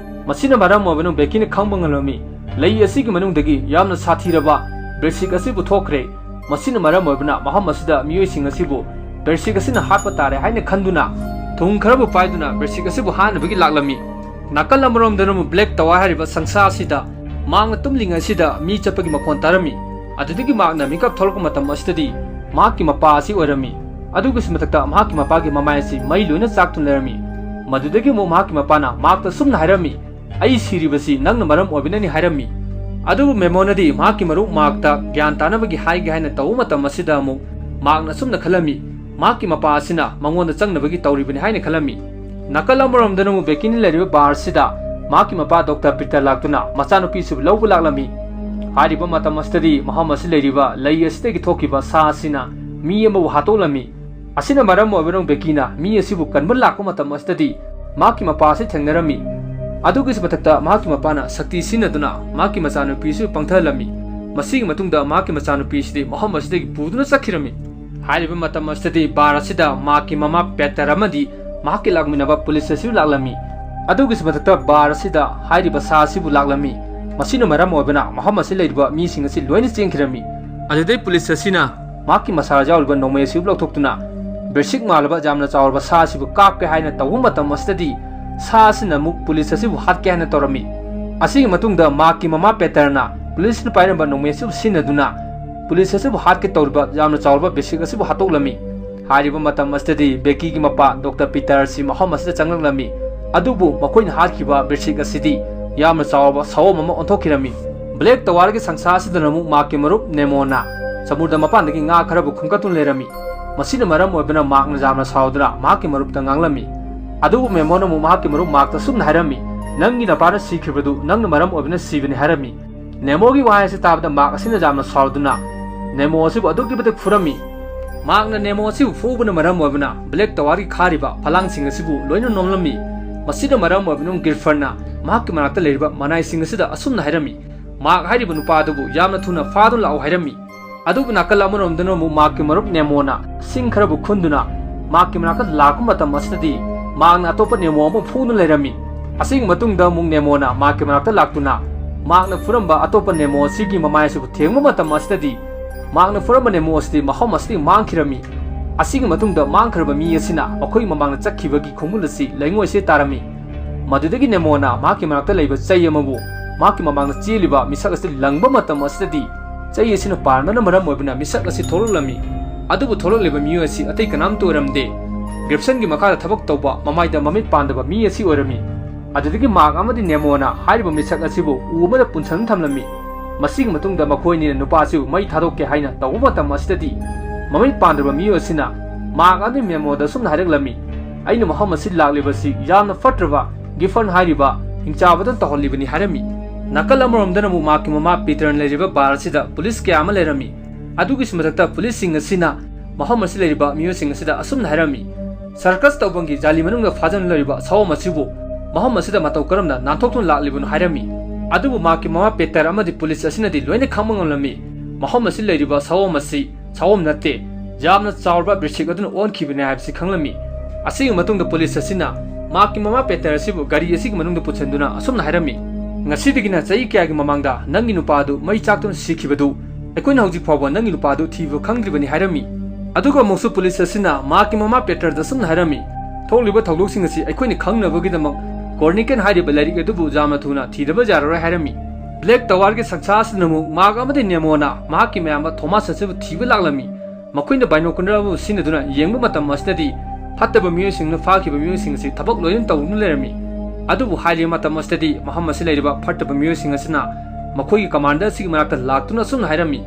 ꯃꯁꯤꯅ ꯃꯔꯝ ꯑꯣꯏꯕꯅ ꯕꯦꯀꯤꯅ ꯈꯪꯕ ꯉꯝꯂꯝꯃꯤ, ꯂꯩ ꯑꯁꯤꯒꯤ ꯃꯅꯨꯡꯗꯒꯤ ꯌꯥꯝꯅ ꯁꯥꯊꯤꯔꯕ ꯕ꯭ꯔꯦꯁꯤꯛ ꯑꯁꯤꯕꯨ ꯊꯣꯛꯈ꯭ꯔꯦ꯫ ꯃꯁꯤꯅ ꯃꯔꯝ ꯑꯣꯏꯕꯅ ꯃꯐꯝ ꯑꯁꯤꯗ ꯃꯤꯑꯣꯏꯁꯤꯡ ꯑꯁꯤꯕꯨ ꯕ꯭ꯔꯦꯁꯤꯛ ꯑꯁꯤꯅ ꯍꯥꯠꯄ ꯇꯥꯔꯦ ꯍꯥꯏꯅ ꯈꯟꯗꯨꯅ ꯊꯨꯝ ꯈꯔꯕꯨ ꯄꯥꯏꯗꯨꯅ ꯕ꯭ꯔꯦꯁꯤꯛ ꯑꯁꯤꯕꯨ ꯍꯥꯠꯅꯕꯒꯤ ꯂꯥꯛꯂꯝꯃꯤ꯫ ꯅꯥꯀꯜ ꯑꯃꯔꯣꯝꯗꯅ ꯑꯃꯨꯛ ꯕ꯭ꯂꯦꯛ ꯇꯋꯥꯔ ꯍꯥꯏꯔꯤꯕ ꯁꯪꯁꯥ ꯑꯁꯤꯗ ꯃꯍꯥꯛꯅ ꯇꯨꯝꯂꯤꯉꯩꯁꯤꯗ ꯃꯤ ꯆꯠꯄꯒꯤ ꯃꯈꯣꯟ ꯇꯥꯔꯝꯃꯤ꯫ ꯑꯗꯨꯗꯒꯤ ꯃꯍꯥꯛꯅ ꯃꯤꯀꯞ ꯊꯣꯛꯂꯛꯄ ꯃꯇꯝ ꯑꯁꯤꯗꯗꯤ ꯃꯍꯥꯛꯀꯤ ꯃꯄꯥ ꯑꯁꯤ ꯑꯣꯏꯔꯝꯃꯤ꯫ ꯑꯗꯨꯒꯤꯁꯨ ꯃꯊꯛꯇ ꯃꯍꯥꯛꯀꯤ ꯃꯄꯥꯒꯤ ꯃꯃꯥꯏ ꯑꯁꯤ ꯃꯩ ꯂꯣꯏꯅ ꯆꯥꯛꯇꯨꯅ ꯂꯩꯔꯝꯃꯤ꯫ ꯃꯗꯨꯗꯒꯤ ꯑꯃꯨꯛ ꯃꯍꯥꯛꯀꯤ ꯃꯄꯥꯅ ꯃꯍꯥꯛꯇ ꯁꯨꯝꯅ ꯍꯥꯏꯔꯝꯃꯤ, "ꯑꯩ ꯁꯤꯔꯤꯕꯁꯤ ꯅꯪꯅ ꯃꯔꯝ ꯑꯣꯏꯕꯅꯅꯤ" ꯍꯥꯏꯔꯝꯃꯤ꯫ ꯑꯗꯨꯕꯨ ꯃꯦꯃꯣꯅꯗꯤ ꯃꯍꯥꯛꯀꯤ ꯃꯔꯨꯞ ꯃꯥꯔꯛꯇ ꯒ꯭ꯌꯥꯟ ꯇꯥꯅꯕꯒꯤ ꯍꯥꯏꯒꯦ ꯍꯥꯏꯅ ꯇꯧꯕ ꯃꯇꯝ ꯑꯁꯤꯗ ꯑꯃꯨꯛ ꯃꯥꯔꯛꯅ ꯑꯁꯨꯝꯅ ꯈꯜꯂꯝꯃꯤ, ꯃꯍꯥꯛꯀꯤ ꯃꯄꯥ ꯑꯁꯤꯅ ꯃꯉꯣꯟꯗ ꯆꯪꯅꯕꯒꯤ ꯇꯧꯔꯤꯕꯅꯤ ꯍꯥꯏꯅ ꯈꯜꯂꯝꯃꯤ꯫ ꯅꯥꯀꯜ ꯑꯃꯔꯣꯝꯗꯅ ꯑꯃꯨꯛ ꯕꯦꯀꯤꯅ ꯂꯩꯔꯤꯕ ꯕꯥꯔ ꯑꯁꯤꯗ ꯃꯍꯥꯛꯀꯤ ꯃꯄꯥ ꯗꯣꯛꯇꯔ ꯄꯤꯇꯔ ꯂꯥꯛꯇꯨꯅ ꯃꯆꯥꯅꯨꯄꯤꯁꯤꯕꯨ ꯂꯧꯕ ꯂꯥꯛꯂꯝꯃꯤ꯫ ꯍꯥꯏꯔꯤꯕ ꯃꯇꯝ ꯑꯁꯤꯗꯗꯤ ꯃꯐꯝ ꯑꯁꯤ ꯂꯩꯔꯤꯕ ꯂꯩ ꯑꯁꯤꯗꯒꯤ ꯊꯣꯛꯈꯤꯕ ꯁꯥ ꯑꯁꯤꯅ ꯃꯤ ꯑꯃꯕꯨ ꯍꯥꯠꯇꯣꯛꯂꯝꯃꯤ꯫ ꯑꯁꯤꯅ ꯃꯔꯝ ꯑꯣꯏꯕꯅ ꯕꯦꯀꯤꯅ ꯃꯤ ꯑꯁꯤꯕꯨ ꯀꯟꯕ ꯂꯥꯛꯄ ꯃꯇꯝ ꯑꯁꯤꯗꯗꯤ ꯃꯍꯥꯛꯀꯤ ꯃꯄꯥ ꯑꯁꯤ ꯊꯦꯡꯅꯔꯝꯃꯤ꯫ ꯑꯗꯨꯒꯤꯁꯨ ꯃꯊꯛꯇ ꯃꯍꯥꯛꯀꯤ ꯃꯄꯥꯅ ꯁꯛꯇꯤ ꯁꯤꯖꯤꯟꯅꯗꯨꯅ ꯃꯍꯥꯛꯀꯤ ꯃꯆꯥꯅꯨꯄꯤꯁꯨ ꯄꯪꯊꯍꯜꯂꯝꯃꯤ꯫ ꯃꯁꯤꯒꯤ ꯃꯇꯨꯡꯗ ꯃꯍꯥꯛꯀꯤ ꯃꯆꯥꯅꯨꯄꯤ ꯑꯁꯤꯗꯤ ꯃꯐꯝ ꯑꯁꯤꯗꯒꯤ ꯄꯨꯗꯨꯅ ꯆꯠꯈꯤꯔꯝꯃꯤ꯫ ꯍꯥꯏꯔꯤꯕ ꯃꯇꯝ ꯑꯁꯤꯗꯗꯤ ꯕꯥꯔ ꯑꯁꯤꯗ ꯃꯍꯥꯛꯀꯤ ꯃꯃꯥ ꯄꯦꯇꯔ ꯑꯃꯗꯤ ꯃꯍꯥꯛꯀꯤ ꯂꯥꯛꯃꯤꯟꯅꯕ ꯄꯨꯂꯤꯁ ꯑꯁꯤꯁꯨ ꯂꯥꯛꯂꯝꯃꯤ꯫ ꯑꯗꯨꯒꯤꯁꯨ ꯃꯊꯛꯇ ꯕꯥꯔ ꯑꯁꯤꯗ ꯍꯥꯏꯔꯤꯕ ꯁꯥ ꯑꯁꯤꯕꯨ ꯂꯥꯛꯂꯝꯃꯤ꯫ ꯃꯁꯤꯅ ꯃꯔꯝ ꯑꯣꯏꯕꯅ ꯃꯐꯝ ꯑꯁꯤ ꯂꯩꯔꯤꯕ ꯃꯤꯁꯤꯡ ꯑꯁꯤ ꯂꯣꯏꯅ ꯆꯦꯟꯈꯤꯔꯝꯃꯤ꯫ ꯑꯗꯨꯗꯩ ꯄꯨꯂꯤꯁ ꯑꯁꯤꯅ ꯃꯍꯥꯛꯀꯤ ꯃꯁꯥꯗ ꯌꯥꯎꯔꯤꯕ ꯅꯣꯡꯃꯩ ꯑꯁꯤꯕꯨ ꯂꯧꯊꯣꯛꯇꯨꯅ ꯕꯦꯔꯁꯤꯛ ꯃꯥꯜꯂꯕ ꯌꯥꯝꯅ ꯆꯥꯎꯔꯕ ꯁꯥ ꯑꯁꯤꯕꯨ ꯀꯥꯞꯀꯦ ꯍꯥꯏꯅ ꯇꯧꯕ ꯃꯇꯝ ꯑꯁꯤꯗꯗꯤ ꯁꯥ ꯑꯁꯤꯅ ꯑꯃꯨꯛ ꯄꯨꯂꯤꯁ ꯑꯁꯤꯕꯨ ꯍꯥꯠꯀꯦ ꯍꯥꯏꯅ ꯇꯧꯔꯝꯃꯤ꯫ ꯑꯁꯤꯒꯤ ꯃꯇꯨꯡꯗ ꯃꯍꯥꯛꯀꯤ ꯃꯃꯥ ꯄꯦꯇꯔꯅ ꯄꯨꯂꯤꯁꯅ ꯄꯥꯏꯔꯝꯕ ꯅꯣꯡꯃꯩ ꯑꯁꯤꯕꯨ ꯁꯤꯖꯤꯟꯅꯗꯨꯅ ꯄꯨꯂꯤꯁ ꯑꯁꯤꯕꯨ ꯍꯥꯠꯀꯦ ꯇꯧꯔꯤꯕ ꯌꯥꯝꯅ ꯆꯥꯎꯔꯕ ꯕꯦꯔꯁꯤꯛ ꯑꯁꯤꯕꯨ ꯍꯥꯠꯇꯣꯛꯂꯝꯃꯤ꯫ ꯍꯥꯏꯔꯤꯕ ꯃꯇꯝ ꯑꯁꯤꯗꯗꯤ ꯕꯦꯀꯤꯒꯤ ꯃꯄꯥ ꯗꯣꯛꯇꯔ ꯄꯤꯇꯔ ꯑꯁꯤ ꯃꯐꯝ ꯑꯁꯤꯗ ꯆꯪꯂꯛꯂꯝꯃꯤ꯫ ꯑꯗꯨꯕꯨ ꯃꯈꯣꯏꯅ ꯍꯥꯠꯈꯤꯕ ꯕꯦꯔꯁꯤꯛ ꯑꯁꯤꯗꯤ ꯌꯥꯝꯅ ꯆꯥꯎꯔꯕ ꯁꯑꯣꯝ ꯑꯃ ꯑꯣꯟꯊꯣꯛꯈꯤꯔꯝꯃꯤ꯫ ꯕ꯭ꯂꯦꯛ ꯇꯋꯥꯔꯒꯤ ꯁꯪꯁꯥ ꯑꯁꯤꯗꯅ ꯑꯃꯨꯛ ꯃꯍꯥꯛꯀꯤ ꯃꯔꯨꯞ ꯅꯦꯃꯣꯅ ꯁꯃꯨꯗ꯭ꯔ ꯃꯄꯥꯟꯗꯒꯤ ꯉꯥ ꯈꯔꯕꯨ ꯈꯨꯟꯒꯠꯇꯨꯅ ꯂꯩꯔꯝꯃꯤ꯫ ꯃꯁꯤꯅ ꯃꯔꯝ ꯑꯣꯏꯕꯅ ꯃꯍꯥꯛꯅ ꯌꯥꯝꯅ ꯁꯥꯎꯗꯨꯅ ꯃꯍꯥꯛꯀꯤ ꯃꯔꯨꯞꯇ ꯉꯥꯡꯂꯝꯃꯤ꯫ ꯑꯗꯨꯕꯨ ꯅꯦꯃꯣꯅ ꯑꯃꯨꯛ ꯃꯍꯥꯛꯀꯤ ꯃꯔꯨꯞ ꯃꯍꯥꯛꯇ ꯑꯁꯨꯝꯅ ꯍꯥꯏꯔꯝꯃꯤ, "ꯅꯪꯒꯤ ꯅꯄꯥꯅ ꯁꯤꯈꯤꯕꯗꯨ ꯅꯪꯅ ꯃꯔꯝ ꯑꯣꯏꯕꯅ ꯁꯤꯕꯅꯤ" ꯍꯥꯏꯔꯝꯃꯤ꯫ ꯅꯦꯃꯣꯒꯤ ꯋꯥꯍꯩ ꯑꯁꯤ ꯇꯥꯕꯗ ꯃꯍꯥꯛ ꯑꯁꯤꯅ ꯌꯥꯝꯅ ꯁꯥꯎꯗꯨꯅ ꯅꯦꯃꯣ ꯑꯁꯤꯕꯨ ꯑꯗꯨꯛꯀꯤ ꯃꯇꯤꯛ ꯐꯨꯔꯝꯃꯤ꯫ ꯃꯍꯥꯛꯅ ꯅꯦꯃꯣ ꯑꯁꯤꯕꯨ ꯐꯨꯕꯅ ꯃꯔꯝ ꯑꯣꯏꯕꯅ ꯕ꯭ꯂꯦꯛ ꯇꯋꯥꯔꯒꯤ ꯈꯥꯔꯤꯕ ꯐꯂꯥꯡꯁꯤꯡ ꯑꯁꯤꯕꯨ ꯂꯣꯏꯅ ꯅꯣꯝꯂꯝꯃꯤ꯫ ꯃꯁꯤꯅ ꯃꯔꯝ ꯑꯣꯏꯕꯅ ꯒꯤꯜꯐꯔꯅ ꯃꯍꯥꯛꯀꯤ ꯃꯅꯥꯛꯇ ꯂꯩꯔꯤꯕ ꯃꯅꯥꯏꯁꯤꯡ ꯑꯁꯤꯗ ꯑꯁꯨꯝꯅ ꯍꯥꯏꯔꯝꯃꯤ, ꯃꯍꯥꯛ ꯍꯥꯏꯔꯤꯕ ꯅꯨꯄꯥ ꯑꯗꯨꯕꯨ ꯌꯥꯝꯅ ꯊꯨꯅ ꯐꯥꯗꯨꯅ ꯂꯥꯛꯎ ꯍꯥꯏꯔꯝꯃꯤ꯫ ꯑꯗꯨꯕꯨ ꯅꯥꯀꯜ ꯑꯃꯔꯣꯝꯗꯅ ꯑꯃꯨꯛ ꯃꯍꯥꯛꯀꯤ ꯃꯔꯨꯞ ꯅꯦꯃꯣꯅ ꯁꯤꯡ ꯈꯔꯕꯨ ꯈꯨꯟꯗꯨꯅ ꯃꯍꯥꯛꯀꯤ ꯃꯅꯥꯛꯇ ꯂꯥꯛꯄ ꯃꯇꯝ ꯑꯁꯤꯗꯗꯤ ꯃꯍꯥꯛꯅ ꯑꯇꯣꯞꯄ ꯅꯦꯃꯣ ꯑꯃ ꯐꯨꯗꯨꯅ ꯂꯩꯔꯝꯃꯤ꯫ ꯑꯁꯤꯒꯤ ꯃꯇꯨꯡꯗ ꯑꯃꯨꯛ ꯅꯦꯃꯣꯅ ꯃꯍꯥꯛꯀꯤ ꯃꯅꯥꯛꯇ ꯂꯥꯛꯇꯨꯅ ꯃꯍꯥꯛꯅ ꯐꯨꯔꯝꯕ ꯑꯇꯣꯞꯄ ꯅꯦꯃꯣ ꯑꯁꯤꯒꯤ ꯃꯃꯥꯏ ꯑꯁꯤꯕꯨ ꯊꯦꯡꯕ ꯃꯇꯝ ꯑꯁꯤꯗꯗꯤ ꯃꯍꯥꯛꯅ ꯐꯨꯔꯝꯕ ꯅꯦꯃꯣ ꯑꯁꯤꯗꯤ ꯃꯐꯝ ꯑꯁꯤꯗꯒꯤ ꯃꯥꯡꯈꯤꯔꯝꯃꯤ꯫ ꯑꯁꯤꯒꯤ ꯃꯇꯨꯡꯗ ꯃꯥꯡꯈ꯭ꯔꯕ ꯃꯤ ꯑꯁꯤꯅ ꯃꯈꯣꯏꯒꯤ ꯃꯃꯥꯡꯗ ꯆꯠꯈꯤꯕꯒꯤ ꯈꯣꯡꯒꯨꯜ ꯑꯁꯤ ꯂꯩꯉꯣꯏꯁꯤꯗ ꯇꯥꯔꯝꯃꯤ꯫ ꯃꯗꯨꯗꯒꯤ ꯅꯦꯃꯣꯅ ꯃꯍꯥꯛꯀꯤ ꯃꯅꯥꯛꯇ ꯂꯩꯕ ꯆꯩ ꯑꯃꯕꯨ ꯃꯍꯥꯛꯀꯤ ꯃꯃꯥꯡꯗ ꯆꯦꯜꯂꯤꯕ ꯃꯤꯁꯛ ꯑꯁꯤꯗ ꯂꯪꯕ ꯃꯇꯝ ꯑꯁꯤꯗꯗꯤ ꯆꯩ ꯑꯁꯤꯅ ꯄꯥꯟꯕꯅ ꯃꯔꯝ ꯑꯣꯏꯕꯅ ꯃꯤꯁꯛ ꯑꯁꯤ ꯊꯣꯛꯂꯛꯂꯝꯃꯤ꯫ ꯑꯗꯨꯕꯨ ꯊꯣꯛꯂꯛꯂꯤꯕ ꯃꯤꯑꯣꯏ ꯑꯁꯤ ꯑꯇꯩ ꯀꯅꯥꯝꯇ ꯑꯣꯏꯔꯝꯗꯦ꯫ ꯒ꯭ꯔꯤꯞꯁꯟꯒꯤ ꯃꯈꯥꯗ ꯊꯕꯛ ꯇꯧꯕ ꯃꯃꯥꯏꯗ ꯃꯃꯤꯠ ꯄꯥꯟꯗꯕ ꯃꯤ ꯑꯁꯤ ꯑꯣꯏꯔꯝꯃꯤ꯫ ꯑꯗꯨꯗꯒꯤ ꯃꯥꯔꯛ ꯑꯃꯗꯤ ꯅꯦꯃꯣꯅ ꯍꯥꯏꯔꯤꯕ ꯃꯤꯁꯛ ꯑꯁꯤꯕꯨ ꯎ ꯑꯃꯗ ꯄꯨꯟꯁꯤꯟꯗꯨꯅ ꯊꯝꯂꯝꯃꯤ꯫ ꯃꯁꯤꯒꯤ ꯃꯇꯨꯡꯗ ꯃꯈꯣꯏ ꯑꯅꯤꯅ ꯅꯨꯄꯥ ꯑꯁꯤꯕꯨ ꯃꯩ ꯊꯥꯗꯣꯛꯀꯦ ꯍꯥꯏꯅ ꯇꯧꯕ ꯃꯇꯝ ꯑꯁꯤꯗꯗꯤ ꯃꯃꯤꯠ ꯄꯥꯟꯗ꯭ꯔꯕ ꯃꯤꯑꯣꯏ ꯑꯁꯤꯅ ꯃꯥꯔꯛ ꯑꯃꯗꯤ ꯅꯦꯃꯣꯗ ꯑꯁꯨꯝꯅ ꯍꯥꯏꯔꯛꯂꯝꯃꯤ, "ꯑꯩꯅ ꯃꯐꯝ ꯑꯁꯤ ꯂꯥꯛꯂꯤꯕꯁꯤ ꯌꯥꯝꯅ ꯐꯠꯇ꯭ꯔꯕ ꯒꯤꯐꯟ ꯍꯥꯏꯔꯤꯕ ꯍꯤꯡꯆꯥꯕꯗꯨꯅ ꯇꯧꯍꯜꯂꯤꯕꯅꯤ" ꯍꯥꯏꯔꯝꯃꯤ꯫ ꯅꯥꯀꯜ ꯑꯃꯔꯣꯝꯗꯅ ꯑꯃꯨꯛ ꯃꯍꯥꯛꯀꯤ ꯃꯃꯥ ꯄꯤꯇꯔꯅ ꯂꯩꯔꯤꯕ ꯕꯥꯔ ꯑꯁꯤꯗ ꯄꯨꯂꯤꯁ ꯀꯌꯥ ꯑꯃ ꯂꯩꯔꯝꯃꯤ꯫ ꯑꯗꯨꯒꯤꯁꯨ ꯃꯊꯛꯇ ꯄꯨꯂꯤꯁꯁꯤꯡ ꯑꯁꯤꯅ ꯃꯐꯝ ꯑꯁꯤ ꯂꯩꯔꯤꯕ ꯃꯤꯑꯣꯏꯁꯤꯡ ꯑꯁꯤꯗ ꯑꯁꯨꯝꯅ ꯍꯥꯏꯔꯝꯃꯤ, "ꯁꯔꯀꯁ ꯇꯧꯐꯝꯒꯤ ꯖꯥꯂꯤ ꯃꯅꯨꯡꯗ ꯐꯥꯖꯤꯟꯗꯨꯅ ꯂꯩꯔꯤꯕ ꯁꯑꯣꯝ ꯑꯁꯤꯕꯨ ꯃꯐꯝ ꯑꯁꯤꯗ ꯃꯇꯧ ꯀꯔꯝꯅ ꯅꯥꯟꯊꯣꯛꯇꯨꯅ ꯂꯥꯛꯂꯤꯕꯅꯣ?" ꯍꯥꯏꯔꯝꯃꯤ꯫ ꯑꯗꯨꯕꯨ ꯃꯍꯥꯛꯀꯤ ꯃꯃꯥ ꯄꯦꯇꯔ ꯑꯃꯗꯤ ꯄꯨꯂꯤꯁ ꯑꯁꯤꯅꯗꯤ ꯂꯣꯏꯅ ꯈꯪꯕ ꯉꯝꯂꯝꯃꯤ꯫ ꯃꯐꯝ ꯑꯁꯤ ꯂꯩꯔꯤꯕ ꯁꯑꯣꯝ ꯑꯁꯤ ꯁꯑꯣꯝ ꯅꯠꯇꯦ, ꯌꯥꯝꯅ ꯆꯥꯎꯔꯕ ꯕ꯭ꯔꯤꯁꯤꯛ ꯑꯗꯨꯅ ꯑꯣꯟꯈꯤꯕꯅꯤ ꯍꯥꯏꯕꯁꯤ ꯈꯪꯂꯝꯃꯤ꯫ ꯑꯁꯤꯒꯤ ꯃꯇꯨꯡꯗ ꯄꯨꯂꯤꯁ ꯑꯁꯤꯅ ꯃꯍꯥꯛꯀꯤ ꯃꯃꯥ ꯄꯦꯇꯔ ꯑꯁꯤꯕꯨ ꯒꯥꯔꯤ ꯑꯁꯤꯒꯤ ꯃꯅꯨꯡꯗ ꯄꯨꯁꯤꯟꯗꯨꯅ ꯑꯁꯨꯝꯅ ꯍꯥꯏꯔꯝꯃꯤ, "ꯉꯁꯤꯗꯒꯤꯅ ꯆꯍꯤ ꯀꯌꯥꯒꯤ ꯃꯃꯥꯡꯗ ꯅꯪꯒꯤ ꯅꯨꯄꯥ ꯑꯗꯨ ꯃꯩ ꯆꯥꯛꯇꯨꯅ ꯁꯤꯈꯤꯕꯗꯨ "ꯑꯩꯈꯣꯏꯅ ꯍꯧꯖꯤꯛ ꯐꯥꯎꯕ ꯅꯪꯒꯤ ꯅꯨꯄꯥꯗꯨ ꯊꯤꯕ ꯈꯪꯗ꯭ꯔꯤꯕꯅꯤ" ꯍꯥꯏꯔꯝꯃꯤ꯫ ꯑꯗꯨꯒ ꯑꯃꯨꯛꯁꯨ ꯄꯨꯂꯤꯁ ꯑꯁꯤꯅ ꯃꯍꯥꯛꯀꯤ ꯃꯃꯥ ꯄꯦꯇꯔꯗ ꯑꯁꯨꯝꯅ ꯍꯥꯏꯔꯝꯃꯤ, "ꯊꯣꯛꯂꯤꯕ ꯊꯧꯗꯣꯛꯁꯤꯡ ꯑꯁꯤ ꯑꯩꯈꯣꯏꯅ ꯈꯪꯅꯕꯒꯤꯗꯃꯛ ꯀꯣꯔꯅꯤꯀꯟ ꯍꯥꯏꯔꯤꯕ ꯂꯥꯏꯔꯤꯛ ꯑꯗꯨꯕꯨ ꯌꯥꯝꯅ ꯊꯨꯅ ꯊꯤꯗꯕ ꯌꯥꯔꯔꯣꯏ" ꯍꯥꯏꯔꯝꯃꯤ꯫ ꯕ꯭ꯂꯦꯛ ꯇꯋꯥꯔꯒꯤ ꯁꯪꯁꯥ ꯑꯁꯤꯗ ꯑꯃꯨꯛ ꯃꯍꯥꯛ ꯑꯃꯗꯤ ꯅꯦꯃꯣꯅ ꯃꯍꯥꯛꯀꯤ ꯃꯌꯥꯝꯕ ꯊꯣꯃꯥꯁ ꯑꯁꯤꯕꯨ ꯊꯤꯕ ꯂꯥꯛꯂꯝꯃꯤ꯫ ꯃꯈꯣꯏꯅ ꯕꯥꯏꯅꯣꯀꯨꯂꯔ ꯑꯃꯕꯨ ꯁꯤꯖꯤꯟꯅꯗꯨꯅ ꯌꯦꯡꯕ ꯃꯇꯝ ꯑꯁꯤꯗꯗꯤ ꯐꯠꯇꯕ ꯃꯤꯑꯣꯏꯁꯤꯡꯅ ꯐꯥꯈꯤꯕ ꯃꯤꯑꯣꯏꯁꯤꯡ ꯑꯁꯤ ꯊꯕꯛ ꯂꯣꯏꯅ ꯇꯧꯗꯨꯅ ꯂꯩꯔꯝꯃꯤ꯫ ꯑꯗꯨꯕꯨ ꯍꯥꯏꯔꯤꯕ ꯃꯇꯝ ꯑꯁꯤꯗꯗꯤ ꯃꯐꯝ ꯑꯁꯤꯗ ꯂꯩꯔꯤꯕ ꯐꯠꯇꯕ ꯃꯤꯑꯣꯏꯁꯤꯡ ꯑꯁꯤꯅ ꯃꯈꯣꯏꯒꯤ ꯀꯃꯥꯟꯗꯔ ꯑꯁꯤꯒꯤ ꯃꯅꯥꯛꯇ ꯂꯥꯛꯇꯨꯅ ꯑꯁꯨꯝꯅ ꯍꯥꯏꯔꯝꯃꯤ,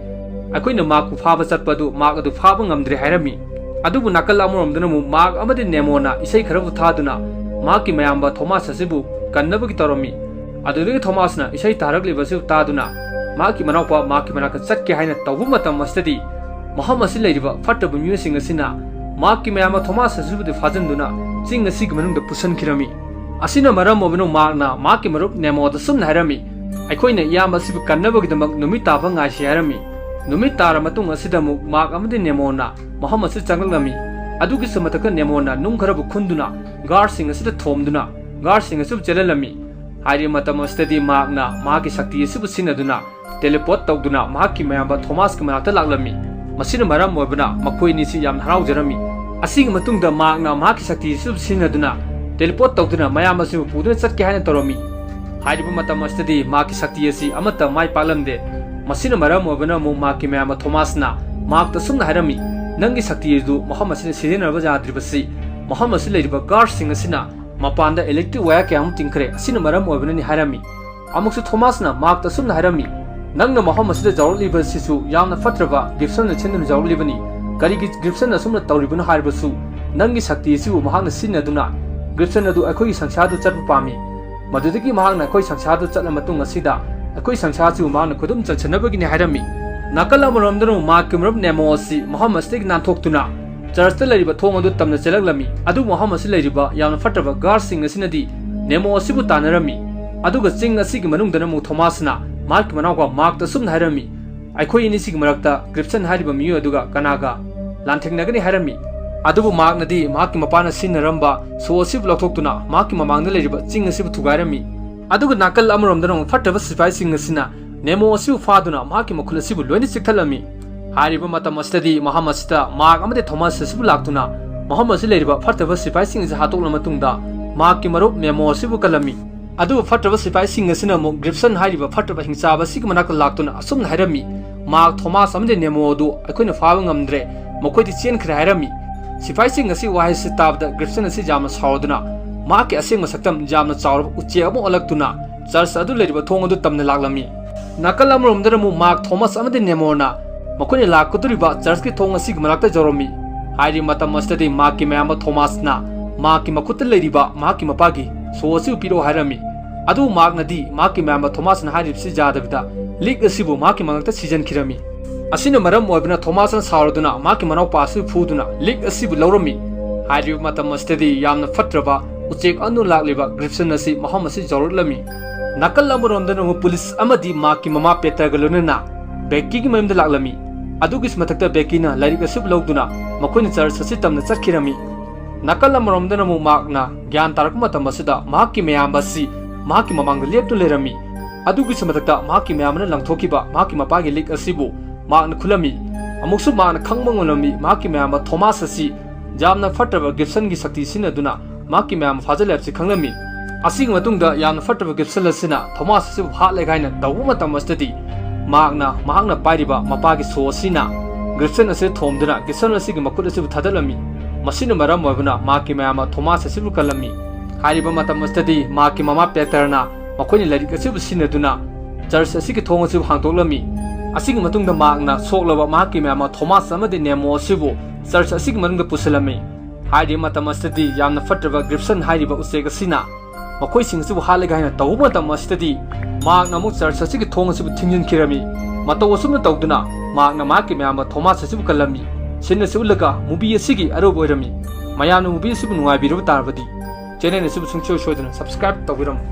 "ꯑꯩꯈꯣꯏꯅ ꯃꯍꯥꯛꯄꯨ ꯐꯥꯕ ꯆꯠꯄ ꯑꯗꯨ ꯃꯍꯥꯛ ꯑꯗꯨ ꯐꯥꯕ ꯉꯝꯗ꯭ꯔꯦ" ꯍꯥꯏꯔꯝꯃꯤ꯫ ꯑꯗꯨꯕꯨ ꯅꯥꯀꯜ ꯑꯃꯔꯣꯝꯗꯅ ꯑꯃꯨꯛ ꯃꯍꯥꯛ ꯑꯃꯗꯤ ꯅꯦꯃꯣꯅ ꯏꯁꯩ ꯈꯔꯕꯨ ꯊꯥꯗꯨꯅ ꯃꯍꯥꯛꯀꯤ ꯃꯌꯥꯝꯕ ꯊꯣꯃꯥꯁ ꯑꯁꯤꯕꯨ ꯀꯟꯅꯕꯒꯤ ꯇꯧꯔꯝꯃꯤ꯫ ꯑꯗꯨꯗꯒꯤ ꯊꯣꯃꯥꯁꯅ ꯏꯁꯩ ꯊꯥꯔꯛꯂꯤꯕ ꯑꯁꯤ ꯇꯥꯗꯨꯅ ꯃꯍꯥꯛꯀꯤ ꯃꯅꯥꯎꯄꯥ ꯃꯍꯥꯛꯀꯤ ꯃꯅꯥꯛꯇ ꯆꯠꯀꯦ ꯍꯥꯏꯅ ꯇꯧꯕ ꯃꯇꯝ ꯑꯁꯤꯗꯗꯤ ꯃꯐꯝ ꯑꯁꯤ ꯂꯩꯔꯤꯕ ꯐꯠꯇꯕ ꯃꯤꯑꯣꯏꯁꯤꯡ ꯑꯁꯤꯅ ꯃꯍꯥꯛꯀꯤ ꯃꯌꯥꯝꯕ ꯊꯣꯃꯥꯁ ꯑꯁꯤꯕꯨꯗꯤ ꯐꯥꯖꯤꯟꯗꯨꯅ ꯆꯤꯡ ꯑꯁꯤꯒꯤ ꯃꯅꯨꯡꯗ ꯄꯨꯁꯤꯟꯈꯤꯔꯝꯃꯤ꯫ ꯑꯁꯤꯅ ꯃꯔꯝ ꯑꯣꯏꯗꯨꯅ ꯃꯍꯥꯛꯅ ꯃꯍꯥꯛꯀꯤ ꯃꯔꯨꯞ ꯅꯦꯃꯣꯗ ꯁꯨꯝꯅ ꯍꯥꯏꯔꯝꯃꯤ, "ꯑꯩꯈꯣꯏꯅ ꯏꯌꯥꯝꯕ ꯑꯁꯤꯕꯨ ꯀꯟꯅꯕꯒꯤꯗꯃꯛ ꯅꯨꯃꯤꯠ ꯇꯥꯕ ꯉꯥꯏꯁꯤ" ꯍꯥꯏꯔꯝꯃꯤ꯫ ꯅꯨꯃꯤꯠ ꯇꯥꯔ ꯃꯇꯨꯡ ꯑꯁꯤꯗ ꯑꯃꯨꯛ ꯃꯍꯥꯛ ꯑꯃꯗꯤ ꯅꯦꯃꯣꯅ ꯃꯐꯝ ꯑꯁꯤꯗ ꯆꯪꯂꯛꯂꯝꯃꯤ꯫ ꯑꯗꯨꯒꯤꯁꯨ ꯃꯊꯛꯇ ꯅꯦꯃꯣꯅ ꯅꯨꯡ ꯈꯔꯕꯨ ꯈꯨꯟꯗꯨꯅ ꯒꯥꯔꯗꯁꯤꯡ ꯑꯁꯤꯗ ꯊꯣꯝꯗꯨꯅ ꯒꯥꯔꯗꯁꯤꯡ ꯑꯁꯤꯕꯨ ꯆꯦꯜꯍꯜꯂꯝꯃꯤ꯫ ꯍꯥꯏꯔꯤꯕ ꯃꯇꯝ ꯑꯁꯤꯗꯗꯤ ꯃꯍꯥꯛꯅ ꯃꯍꯥꯛꯀꯤ ꯁꯛꯇꯤ ꯑꯁꯤꯕꯨ ꯁꯤꯖꯤꯟꯅꯗꯨꯅ ꯇꯦꯂꯤꯄꯣꯔꯠ ꯇꯧꯗꯨꯅ ꯃꯍꯥꯛꯀꯤ ꯃꯌꯥꯝꯕ ꯊꯣꯃꯥꯁꯀꯤ ꯃꯅꯥꯛꯇ ꯂꯥꯛꯂꯝꯃꯤ꯫ ꯃꯁꯤꯅ ꯃꯔꯝ ꯑꯣꯏꯕꯅ ꯃꯈꯣꯏ ꯑꯅꯤꯁꯤ ꯌꯥꯝꯅ ꯍꯔꯥꯎꯖꯔꯝꯃꯤ꯫ ꯑꯁꯤꯒꯤ ꯃꯇꯨꯡꯗ ꯃꯍꯥꯛꯅ ꯃꯍꯥꯛꯀꯤ ꯁꯛꯇꯤ ꯑꯁꯤꯕꯨ ꯁꯤꯖꯤꯟꯅꯗꯨꯅ ꯇꯦꯂꯤꯄꯣꯔꯠ ꯇꯧꯗꯨꯅ ꯃꯌꯥꯝꯕ ꯑꯁꯤꯕꯨ ꯄꯨꯗꯨꯅ ꯆꯠꯀꯦ ꯍꯥꯏꯅ ꯇꯧꯔꯝꯃꯤ꯫ ꯍꯥꯏꯔꯤꯕ ꯃꯇꯝ ꯑꯁꯤꯗꯗꯤ ꯃꯍꯥꯛꯀꯤ ꯁꯛꯇꯤ ꯑꯁꯤ ꯑꯃꯠꯇ ꯃꯥꯏ ꯄꯥꯛꯂꯝꯗꯦ꯫ ꯃꯁꯤꯅ ꯃꯔꯝ ꯑꯣꯏꯕꯅ ꯑꯃꯨꯛ ꯃꯍꯥꯛꯀꯤ ꯃꯌꯥꯝꯕ ꯊꯣꯃꯥꯁꯅ ꯃꯍꯥꯛꯇ ꯑꯁꯨꯝꯅ ꯍꯥꯏꯔꯝꯃꯤ, "ꯅꯪꯒꯤ ꯁꯛꯇꯤ ꯑꯗꯨ ꯃꯐꯝ ꯑꯁꯤꯗ ꯁꯤꯖꯤꯟꯅꯕ ꯌꯥꯗ꯭ꯔꯤꯕꯁꯤ ꯃꯐꯝ ꯑꯁꯤꯗ ꯂꯩꯔꯤꯕ ꯒꯥꯔꯗꯁꯤꯡ ꯑꯁꯤꯅ ꯃꯄꯥꯟꯗ ꯏꯂꯦꯛꯇ꯭ꯔꯤꯛ ꯋꯥꯌꯔ ꯀꯌꯥ ꯑꯃ ꯇꯤꯡꯈ꯭ꯔꯦ꯫ ꯑꯁꯤꯅ ꯃꯔꯝ ꯑꯣꯏꯕꯅꯅꯤ" ꯍꯥꯏꯔꯝꯃꯤ꯫ ꯑꯃꯨꯛꯁꯨ ꯊꯣꯃꯥꯁꯅ ꯃꯍꯥꯛꯇ ꯑꯁꯨꯝꯅ ꯍꯥꯏꯔꯝꯃꯤ, "ꯅꯪꯅ ꯃꯐꯝ ꯑꯁꯤꯗ ꯌꯧꯔꯛꯂꯤꯕꯁꯤꯁꯨ ꯌꯥꯝꯅ ꯐꯠꯇ꯭ꯔꯕ ꯒ꯭ꯔꯤꯞꯁꯟꯅ ꯁꯤꯟꯗꯨꯅ ꯌꯧꯔꯛꯂꯤꯕꯅꯤ꯫ ꯀꯔꯤꯒꯤ ꯒ꯭ꯔꯤꯞꯁꯟꯅ ꯑꯁꯨꯝꯅ ꯇꯧꯔꯤꯕꯅꯣ ꯍꯥꯏꯔꯕꯁꯨ ꯅꯪꯒꯤ ꯁꯛꯇꯤ ꯑꯁꯤꯕꯨ ꯃꯍꯥꯛꯅ ꯁꯤꯖꯤꯟꯅꯗꯨꯅ ꯒ꯭ꯔꯤꯞꯁꯟ ꯑꯗꯨ ꯑꯩꯈꯣꯏꯒꯤ ꯁꯪꯁꯥꯔꯗꯨ ꯆꯠꯄ ꯄꯥꯝꯃꯤ꯫ ꯃꯗꯨꯗꯒꯤ ꯃꯍꯥꯛꯅ ꯑꯩꯈꯣꯏ ꯁꯪꯁꯥꯔꯗꯨ ꯆꯠꯂ ꯃꯇꯨꯡ ꯑꯁꯤꯗ ꯑꯩꯈꯣꯏ ꯁꯪꯁꯥꯔꯁꯤꯕꯨ ꯃꯍꯥꯛꯅ ꯈꯨꯗꯨꯝ ꯆꯟꯁꯤꯟꯅꯕꯒꯤꯅꯤ" ꯍꯥꯏꯔꯝꯃꯤ꯫ ꯅꯥꯀꯜ ꯑꯃꯔꯣꯝꯗꯅ ꯃꯍꯥꯛꯀꯤ ꯃꯔꯨꯞ ꯅꯦꯃꯣ ꯑꯁꯤ ꯃꯐꯝ ꯑꯁꯤꯗꯒꯤ ꯅꯥꯟꯊꯣꯛꯇꯨꯅ ꯆꯔꯆꯇ ꯂꯩꯔꯤꯕ ꯊꯣꯡ ꯑꯗꯨ ꯇꯝꯅ ꯆꯦꯜꯂꯛꯂꯝꯃꯤ꯫ ꯑꯗꯨꯕꯨ ꯃꯐꯝ ꯑꯁꯤ ꯂꯩꯔꯤꯕ ꯌꯥꯝꯅ ꯐꯠꯇ꯭ꯔꯕ ꯒꯥꯔꯗꯁꯤꯡ ꯑꯁꯤꯅꯗꯤ ꯅꯦꯃꯣ ꯑꯁꯤꯕꯨ ꯇꯥꯟꯅꯔꯝꯃꯤ꯫ ꯑꯗꯨꯒ ꯆꯤꯡ ꯑꯁꯤꯒꯤ ꯃꯅꯨꯡꯗꯅ ꯑꯃꯨꯛ ꯊꯣꯃꯥꯁꯅ ꯃꯍꯥꯛꯀꯤ ꯃꯅꯥꯎꯄꯥ ꯃꯥꯔꯛꯇ ꯑꯁꯨꯝꯅ ꯍꯥꯏꯔꯝꯃꯤ, "ꯑꯩꯈꯣꯏ ꯑꯅꯤꯁꯤꯒꯤ ꯃꯔꯛꯇ ꯒ꯭ꯔꯤꯞꯁꯟ ꯍꯥꯏꯔꯤꯕ ꯃꯤꯑꯣꯏ ꯑꯗꯨꯒ ꯀꯅꯥꯒ ꯂꯥꯟꯊꯦꯡꯅꯒꯅꯤ?" ꯍꯥꯏꯔꯝꯃꯤ꯫ ꯑꯗꯨꯕꯨ ꯃꯥꯔꯛꯅꯗꯤ ꯃꯍꯥꯛꯀꯤ ꯃꯄꯥꯅ ꯁꯤꯖꯤꯟꯅꯔꯝꯕ ꯁꯣ ꯑꯁꯤꯕꯨ ꯂꯧꯊꯣꯛꯇꯨꯅ ꯃꯍꯥꯛꯀꯤ ꯃꯃꯥꯡꯗ ꯂꯩꯔꯤꯕ ꯆꯤꯡ ꯑꯁꯤꯕꯨ ꯊꯨꯒꯥꯏꯔꯝꯃꯤ꯫ ꯑꯗꯨꯒ ꯅꯥꯀꯜ ꯑꯃꯔꯣꯝꯗꯅ ꯑꯃꯨꯛ ꯐꯠꯇꯕ ꯁꯤꯐꯥꯏꯁꯤꯡ ꯑꯁꯤꯅ ꯅꯦꯃꯣ ꯑꯁꯤꯕꯨ ꯐꯥꯗꯨꯅ ꯃꯍꯥꯛꯀꯤ ꯃꯈꯨꯠ ꯑꯁꯤꯕꯨ ꯂꯣꯏꯅ ꯆꯤꯛꯊꯠꯂꯝꯃꯤ꯫ ꯍꯥꯏꯔꯤꯕ ꯃꯇꯝ ꯑꯁꯤꯗꯗꯤ ꯃꯐꯝ ꯑꯁꯤꯗ ꯃꯥꯔꯛ ꯑꯃꯗꯤ ꯊꯣꯃꯥꯁ ꯑꯁꯤꯕꯨ ꯂꯥꯛꯇꯨꯅ ꯃꯐꯝ ꯑꯁꯤꯗ ꯂꯩꯔꯤꯕ ꯐꯠꯇꯕ ꯁꯤꯐꯥꯏꯁꯤꯡ ꯑꯁꯤ ꯍꯥꯠꯇꯣꯛꯂꯕ ꯃꯇꯨꯡꯗ ꯃꯍꯥꯛꯀꯤ ꯃꯔꯨꯞ ꯅꯦꯃꯣ ꯑꯁꯤꯕꯨ ꯀꯜꯂꯝꯃꯤ꯫ ꯑꯗꯨꯕꯨ ꯐꯠꯇꯕ ꯁꯤꯐꯥꯏꯁꯤꯡ ꯑꯁꯤꯅ ꯑꯃꯨꯛ ꯒ꯭ꯔꯤꯞꯁꯟ ꯍꯥꯏꯔꯤꯕ ꯐꯠꯇꯕ ꯍꯤꯡꯆꯥꯕ ꯑꯁꯤꯒꯤ ꯃꯅꯥꯛꯇ ꯂꯥꯛꯇꯨꯅ ꯑꯁꯨꯝꯅ ꯍꯥꯏꯔꯝꯃꯤ, "ꯃꯥꯔꯛ ꯊꯣꯃꯥꯁ ꯑꯃꯗꯤ ꯅꯦꯃꯣ ꯑꯗꯨ ꯑꯩꯈꯣꯏꯅ ꯐꯥꯕ ꯉꯝꯗ꯭ꯔꯦ, ꯃꯈꯣꯏꯗꯤ ꯆꯦꯟꯈ꯭ꯔꯦ" ꯍꯥꯏꯔꯝꯃꯤ꯫ ꯁꯤꯐꯥꯏꯁꯤꯡ ꯑꯁꯤ ꯋꯥꯍꯩꯁꯤ ꯇꯥꯕꯗ ꯒ꯭ꯔꯤꯞꯁꯟ ꯑꯁꯤ ꯌꯥꯝꯅ ꯁꯥꯎꯔꯗꯨꯅ ꯃꯍꯥꯛꯀꯤ ꯑꯁꯦꯡꯕ ꯁꯛꯇꯝ ꯌꯥꯝꯅ ꯆꯥꯎꯔꯕ ꯎꯆꯦꯛ ꯑꯃ ꯑꯣꯜꯂꯛꯇꯨꯅ ꯆꯔꯆ ꯑꯗꯨ ꯂꯩꯔꯤꯕ ꯊꯣꯡ ꯑꯗꯨ ꯇꯝꯅ ꯂꯥꯛꯂꯝꯃꯤ꯫ ꯅꯥꯀꯜ ꯑꯃꯔꯣꯝꯗꯅ ꯑꯃꯨꯛ ꯃꯥꯔꯛ ꯊꯣꯃꯥꯁ ꯑꯃꯗꯤ ꯅꯦꯃꯣꯔꯅ ꯃꯈꯣꯏꯅ ꯂꯥꯛꯀꯗꯧꯔꯤꯕ ꯆꯔꯆꯀꯤ ꯊꯣꯡ ꯑꯁꯤꯒꯤ ꯃꯅꯥꯛꯇ ꯌꯧꯔꯝꯃꯤ꯫ ꯍꯥꯏꯔꯤꯕ ꯃꯇꯝ ꯑꯁꯤꯗꯗꯤ ꯃꯍꯥꯛꯀꯤ ꯃꯌꯥꯝꯕ ꯊꯣꯃꯥꯁꯅ ꯃꯍꯥꯛꯀꯤ ꯃꯈꯨꯠꯇ ꯂꯩꯔꯤꯕ ꯃꯍꯥꯛꯀꯤ ꯃꯄꯥꯒꯤ ꯁꯣ ꯑꯁꯤꯕꯨ ꯄꯤꯔꯛꯑꯣ ꯍꯥꯏꯔꯝꯃꯤ꯫ ꯑꯗꯨꯕꯨ ꯃꯥꯔꯛꯅꯗꯤ ꯃꯍꯥꯛꯀꯤ ꯃꯌꯥꯝꯕ ꯊꯣꯃꯥꯁꯅ ꯍꯥꯏꯔꯤꯕꯁꯤ ꯌꯥꯗꯕꯤꯗ ꯂꯤꯛ ꯑꯁꯤꯕꯨ ꯃꯍꯥꯛꯀꯤ ꯃꯉꯛꯇ ꯁꯤꯖꯤꯟꯈꯤꯔꯝꯃꯤ꯫ ꯑꯁꯤꯅ ꯃꯔꯝ ꯑꯣꯏꯕꯅ ꯊꯣꯃꯥꯁꯅ ꯁꯥꯎꯔꯗꯨꯅ ꯃꯍꯥꯛꯀꯤ ꯃꯅꯥꯎꯄꯥ ꯑꯁꯤꯕꯨ ꯐꯨꯗꯨꯅ ꯂꯤꯛ ꯑꯁꯤꯕꯨ ꯂꯧꯔꯝꯃꯤ꯫ ꯍꯥꯏꯔꯤꯕ ꯃꯇꯝ ꯑꯁꯤꯗꯗꯤ ꯌꯥꯝꯅ ꯐꯠꯇ꯭ꯔꯕ ꯎꯆꯦꯛ ꯑꯗꯨ ꯂꯥꯛꯂꯤꯕ ꯒ꯭ꯔꯤꯞꯁꯟ ꯑꯁꯤ ꯃꯐꯝ ꯑꯁꯤ ꯌꯧꯔꯛꯂꯝꯃꯤ꯫ ꯅꯥꯀꯜ ꯑꯃꯔꯣꯝꯗꯅ ꯑꯃꯨꯛ ꯄꯨꯂꯤꯁ ꯑꯃꯗꯤ ꯃꯥꯔꯛꯀꯤ ꯃꯃꯥ ꯄꯦꯇꯔꯒ ꯂꯣꯏꯅꯅ ꯕꯦꯀꯤꯒꯤ ꯃꯌꯨꯝꯗ ꯂꯥꯛꯂꯝꯃꯤ꯫ ꯑꯗꯨꯒꯤꯁꯨ ꯃꯊꯛꯇ ꯕꯦꯀꯤꯅ ꯂꯥꯏꯔꯤꯛ ꯑꯁꯤꯕꯨ ꯂꯧꯗꯨꯅ ꯃꯈꯣꯏꯅ ꯆꯔꯆ ꯑꯁꯤ ꯇꯝꯅ ꯆꯠꯈꯤꯔꯝꯃꯤ꯫ ꯅꯥꯀꯜ ꯑꯃꯔꯣꯝꯗꯅ ꯑꯃꯨꯛ ꯃꯥꯔꯛꯅ ꯒ꯭ꯌꯥꯟ ꯇꯥꯔꯛꯄ ꯃꯇꯝ ꯑꯁꯤꯗ ꯃꯍꯥꯛꯀꯤ ꯃꯌꯥꯝꯕ ꯑꯁꯤ ꯃꯍꯥꯛꯀꯤ ꯃꯃꯥꯡꯗ ꯂꯦꯞꯇꯨꯅ ꯂꯩꯔꯝꯃꯤ꯫ ꯑꯗꯨꯒꯤꯁꯨ ꯃꯊꯛꯇ ꯃꯍꯥꯛꯀꯤ ꯃꯌꯥꯝꯕꯅ ꯂꯪꯊꯣꯛꯈꯤꯕ ꯃꯍꯥꯛꯀꯤ ꯃꯄꯥꯒꯤ ꯂꯤꯛ ꯑꯁꯤꯕꯨ ꯃꯍꯥꯛꯅ ꯈꯨꯜꯂꯝꯃꯤ꯫ ꯑꯃꯨꯛꯁꯨ ꯃꯍꯥꯛꯅ ꯈꯪꯕ ꯉꯝꯂꯝꯃꯤ ꯃꯍꯥꯛꯀꯤ ꯃꯌꯥꯝꯕ ꯊꯣꯃꯥꯁ ꯑꯁꯤ ꯌꯥꯝꯅ ꯐꯠꯇ꯭ꯔꯕ ꯒ꯭ꯔꯤꯞꯁꯟꯒꯤ ꯁꯛꯇꯤ ꯁꯤꯖꯤꯟꯅꯗꯨꯅ ꯃꯍꯥꯛꯀꯤ ꯃꯌꯥꯝꯕ ꯐꯥꯖꯤꯜꯂꯦ ꯍꯥꯏꯕꯁꯤ ꯈꯪꯂꯝꯃꯤ꯫ ꯑꯁꯤꯒꯤ ꯃꯇꯨꯡꯗ ꯌꯥꯝꯅ ꯐꯠꯇ꯭ꯔꯕ ꯒ꯭ꯔꯤꯞꯁꯟ ꯑꯁꯤꯅ ꯊꯣꯃꯥꯁ ꯑꯁꯤꯕꯨ ꯍꯥꯠꯂꯦ ꯀꯥꯏꯅ ꯇꯧꯕ ꯃꯇꯝ ꯑꯁꯤꯗꯗꯤ ꯃꯍꯥꯛꯅ ꯃꯍꯥꯛꯅ ꯄꯥꯏꯔꯤꯕ ꯃꯄꯥꯒꯤ ꯁꯣ ꯑꯁꯤꯅ ꯒ꯭ꯔꯤꯞꯁꯟ ꯑꯁꯤ ꯊꯣꯝꯗꯨꯅ ꯒ꯭ꯔꯤꯞꯁꯟ ꯑꯁꯤꯒꯤ ꯃꯈꯨꯠ ꯑꯁꯤꯕꯨ ꯊꯥꯗꯠꯂꯝꯃꯤ꯫ ꯃꯁꯤꯅ ꯃꯔꯝ ꯑꯣꯏꯕꯅ ꯃꯍꯥꯛꯀꯤ ꯃꯌꯥꯝꯕ ꯊꯣꯃꯥꯁ ꯑꯁꯤꯕꯨ ꯀꯜꯂꯝꯃꯤ꯫ ꯍꯥꯏꯔꯤꯕ ꯃꯇꯝ ꯑꯁꯤꯗꯗꯤ ꯃꯍꯥꯛꯀꯤ ꯃꯃꯥ ꯄꯦꯇꯔꯅ ꯃꯈꯣꯏꯅ ꯂꯥꯏꯔꯤꯛ ꯑꯁꯤꯕꯨ ꯁꯤꯖꯤꯟꯅꯗꯨꯅ ꯆꯔꯆ ꯑꯁꯤꯒꯤ ꯊꯣꯡ ꯑꯁꯤꯕꯨ ꯍꯥꯡꯗꯣꯛꯂꯝꯃꯤ꯫ ꯑꯁꯤꯒꯤ ꯃꯇꯨꯡꯗ ꯃꯍꯥꯛꯅ ꯁꯣꯛꯂꯕ ꯃꯍꯥꯛꯀꯤ ꯃꯌꯥꯝꯕ ꯊꯣꯃꯥꯁ ꯑꯃꯗꯤ ꯅꯦꯃꯣ ꯑꯁꯤꯕꯨ ꯆꯔꯆ ꯑꯁꯤꯒꯤ ꯃꯅꯨꯡꯗ ꯄꯨꯁꯤꯜꯂꯝꯃꯤ꯫ ꯍꯥꯏꯔꯤꯕ ꯃꯇꯝ ꯑꯁꯤꯗꯗꯤ ꯌꯥꯝꯅ ꯐꯠꯇ꯭ꯔꯕ ꯒ꯭ꯔꯤꯞꯁꯟ ꯍꯥꯏꯔꯤꯕ ꯎꯆꯦꯛ ꯑꯁꯤꯅ ꯃꯈꯣꯏꯁꯤꯡ ꯑꯁꯤꯕꯨ ꯍꯥꯠꯂꯒꯦ ꯍꯥꯏꯅ ꯇꯧꯕ ꯃꯇꯝ ꯑꯁꯤꯗꯗꯤ ꯃꯍꯥꯛꯅ ꯑꯃꯨꯛ ꯆꯔꯆ ꯑꯁꯤꯒꯤ ꯊꯣꯡ ꯑꯁꯤꯕꯨ ꯊꯤꯡꯖꯤꯟꯈꯤꯔꯝꯃꯤ꯫ ꯃꯇꯧ ꯑꯁꯨꯝꯅ ꯇꯧꯗꯨꯅ ꯃꯍꯥꯛꯅ ꯃꯍꯥꯛꯀꯤ ꯃꯌꯥꯝꯕ ꯊꯣꯃꯥꯁ ꯑꯁꯤꯕꯨ ꯀꯜꯂꯝꯃꯤ꯫ ꯁꯤꯟ ꯑꯁꯤ ꯎꯠꯂꯒ movie ꯑꯁꯤꯒꯤ ꯑꯔꯣꯏꯕ ꯑꯣꯏꯔꯝꯃꯤ꯫ ꯃꯌꯥꯝꯅ movie ꯑꯁꯤꯕꯨ ꯅꯨꯡꯉꯥꯏꯕꯤꯔꯕ ꯇꯥꯔꯕꯗꯤ channel ꯑꯁꯤꯕꯨ ꯁꯨꯡꯁꯣꯏ ꯁꯣꯏꯗꯅ subscribe ꯇꯧꯕꯤꯔꯝꯃꯨ꯫